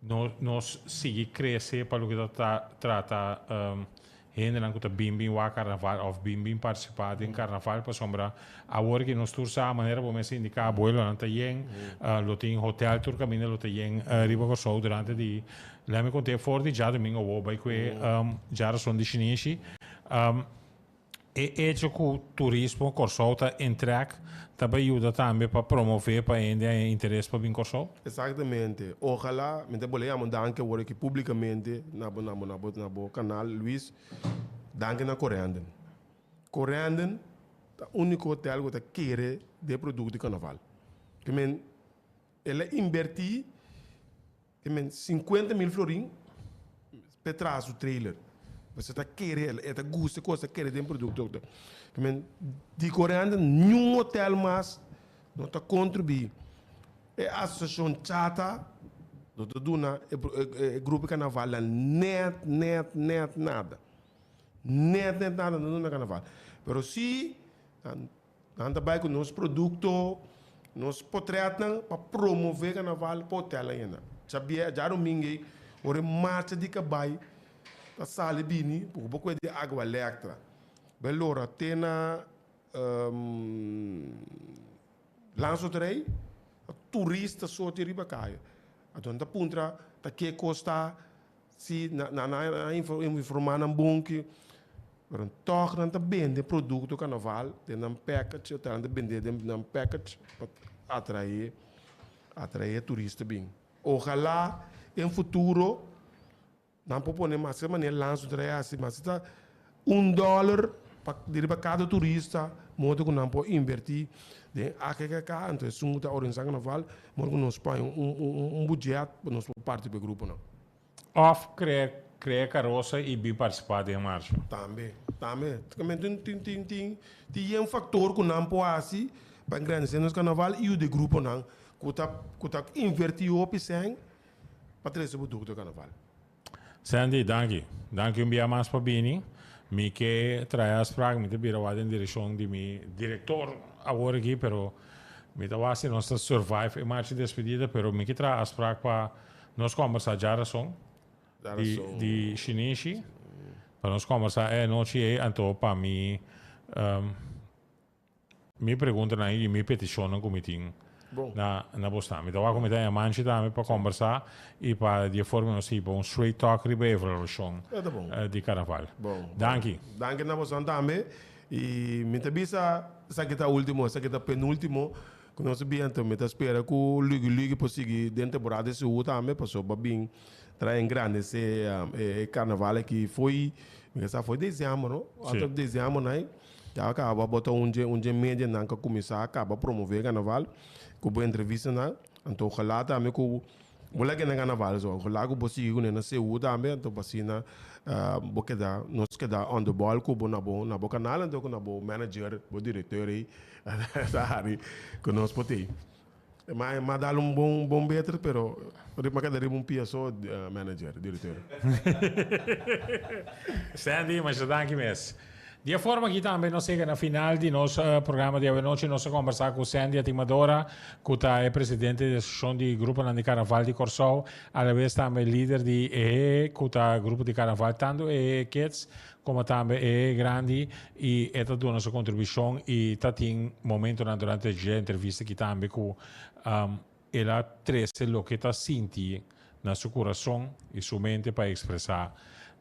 Nos sigui crece pa loke ta trata hendenan cu ta bin bin wak carnaval of bin bin participa den carnaval pasobra awor ki nos tur sa manera bo mes a indica abuelonan ta yen lo tin hotel tur caminda lo ta yen riba Corsou durante di lami conte for di djadomingo awo bay cue djarason di shinishi. E echo ku turismo Kòrsou ta en trèk ta bai yuda tambe pa promové pa hende haña interes pa bin Kòrsou? Exactamente. Ojalá, mi ta bolbe yama un danki awor aki publicamente na bo na bo na bo na bo canal Luis, danki na Corendon. Corendon ta unico hotel cu ta kere den producto di carnaval. Ke men el a inberti. E men 50.000 florin p'e traha su trailer. Pasobra e ta kere, e ta gusta e kos, e ta kere den produkto. E men di Corendon niun hotel mas no ta kontribuí. E asosiashon Chata no ta duna e grupo di karnaval nan nèt, nèt, nèt nada. Nèt, nèt nada no ta duna karnaval. Pero si nan Nan ta bai ku nos produkto, nos potretnan pa promové karnaval pa hotel ainda. Djabia, djadumingu ei, ora e marcha di kabai ta sali bini, poko poko e di Agua Electra bai lora te na. Landsloterij, turista so tin riba kaya. Anto nan ta puntra ta ke kos ta, si nan a informa nan bon ki, pero tòg nan ta bende produkto karnaval den nan package, nan ta bende den nan package pa atrae atrae turista bin. Ojalá den futuro Nan por pone mas e manera lanso ta hasi mas ta un dollar pa di riba cada turista modo cu nan por inverti den AGKK anto esun cu ta organisa carnaval modo cu nos pone un budget pa nos por parti pa e gruponan. Of crea crea carosa y bin participa den marcha. Tambe, tambe. Tin tin tin tin yen factor cu nan por hasi pa engrandece nos carnaval y yuda e gruponan cu ta cu ta inverti hopi cen pa trese bo dukto karnaval. Sandy, danki. Danki un bia mas pa bini. Mi ke trae afspraak, mi ta bira wak den direkshon di mi direktor awor aki, pero mi ta wak si nos ta survive e marcha di despedida, pero mi ke traha afspraak pa nos kombersá djarason di di Shinishi, pa nos kombersá e anochi ei, anto pa mi Mi preguntanan i mi petishonnan ku mi tin na na bosnan. Mi ta wak ku mi ta yamanchi tambe pa kombersá i pa di e forma nos hiba un straight talk riba e evaluashon di karnaval. Danki. Danki na bosnan tambe i mi ta bisa esaki ta ultimo, esaki ta penultimo ku nos a bin anto mi ta spera ku lugi lugi por sigui den temporada di seú tambe pasobra bin trae engrandesé e karnaval aki fo'i mi ta sa fo'i dezèmber no? Ota dezèmber nai. Ya caba bo ta un dje un dje medianan cu a cuminsa caba promove carnaval cu bo entrevistanan anto ojalá tambe cu bo laga na carnaval so ojalá cu bo sigui cune na CU tambe anto pa asina bo keda nos keda on the ball cu bo na bo na bo canal anto cu na bo manager bo directeur ey ta hari cu nos por tey. Ma ma dal un bon bon beter pero ma keda riba un pia so manager, directeur. Sandy, masha danki mes. Di e forma aki tambe nos yega na final di nos programa di awenochi. Nos a kombersá ku Sandy Atimadora, ku ta e presidente di Asosiashon di Gruponan di Karnaval di Kòrsou, alabes tambe lider di EHE, ku ta grupo di karnaval tantu EHE Kids komo tambe EHE Grandi, i e ta duna su kontribushon i ta tin momentonan durante dje entrevista aki tambe ku el a trese loke ta sinti na su kurason i su mente pa ekspresá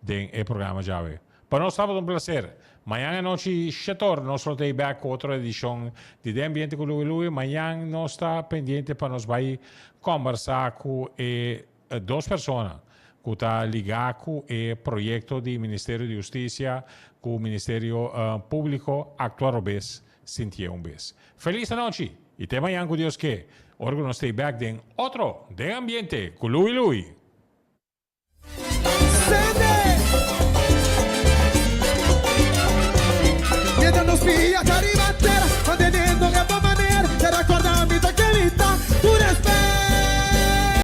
den e programa djawe. Pa nos tabata un plaser. Mañan anochi shetor nos lo ta ei bek ku otro edishon di Den Ambiente ku Louie Louie. Mañan nos ta pendiente pa nos bai kòmbersá ku e dos persona ku ta ligá ku e proyekto di Ministerio di Hustisia ku Ministerio Públiko aktua robes sintié un bes. Felis anochi i te mañan ku Dios ke ora ku nos ta ei bek den otro Den Ambiente ku Louie Louie.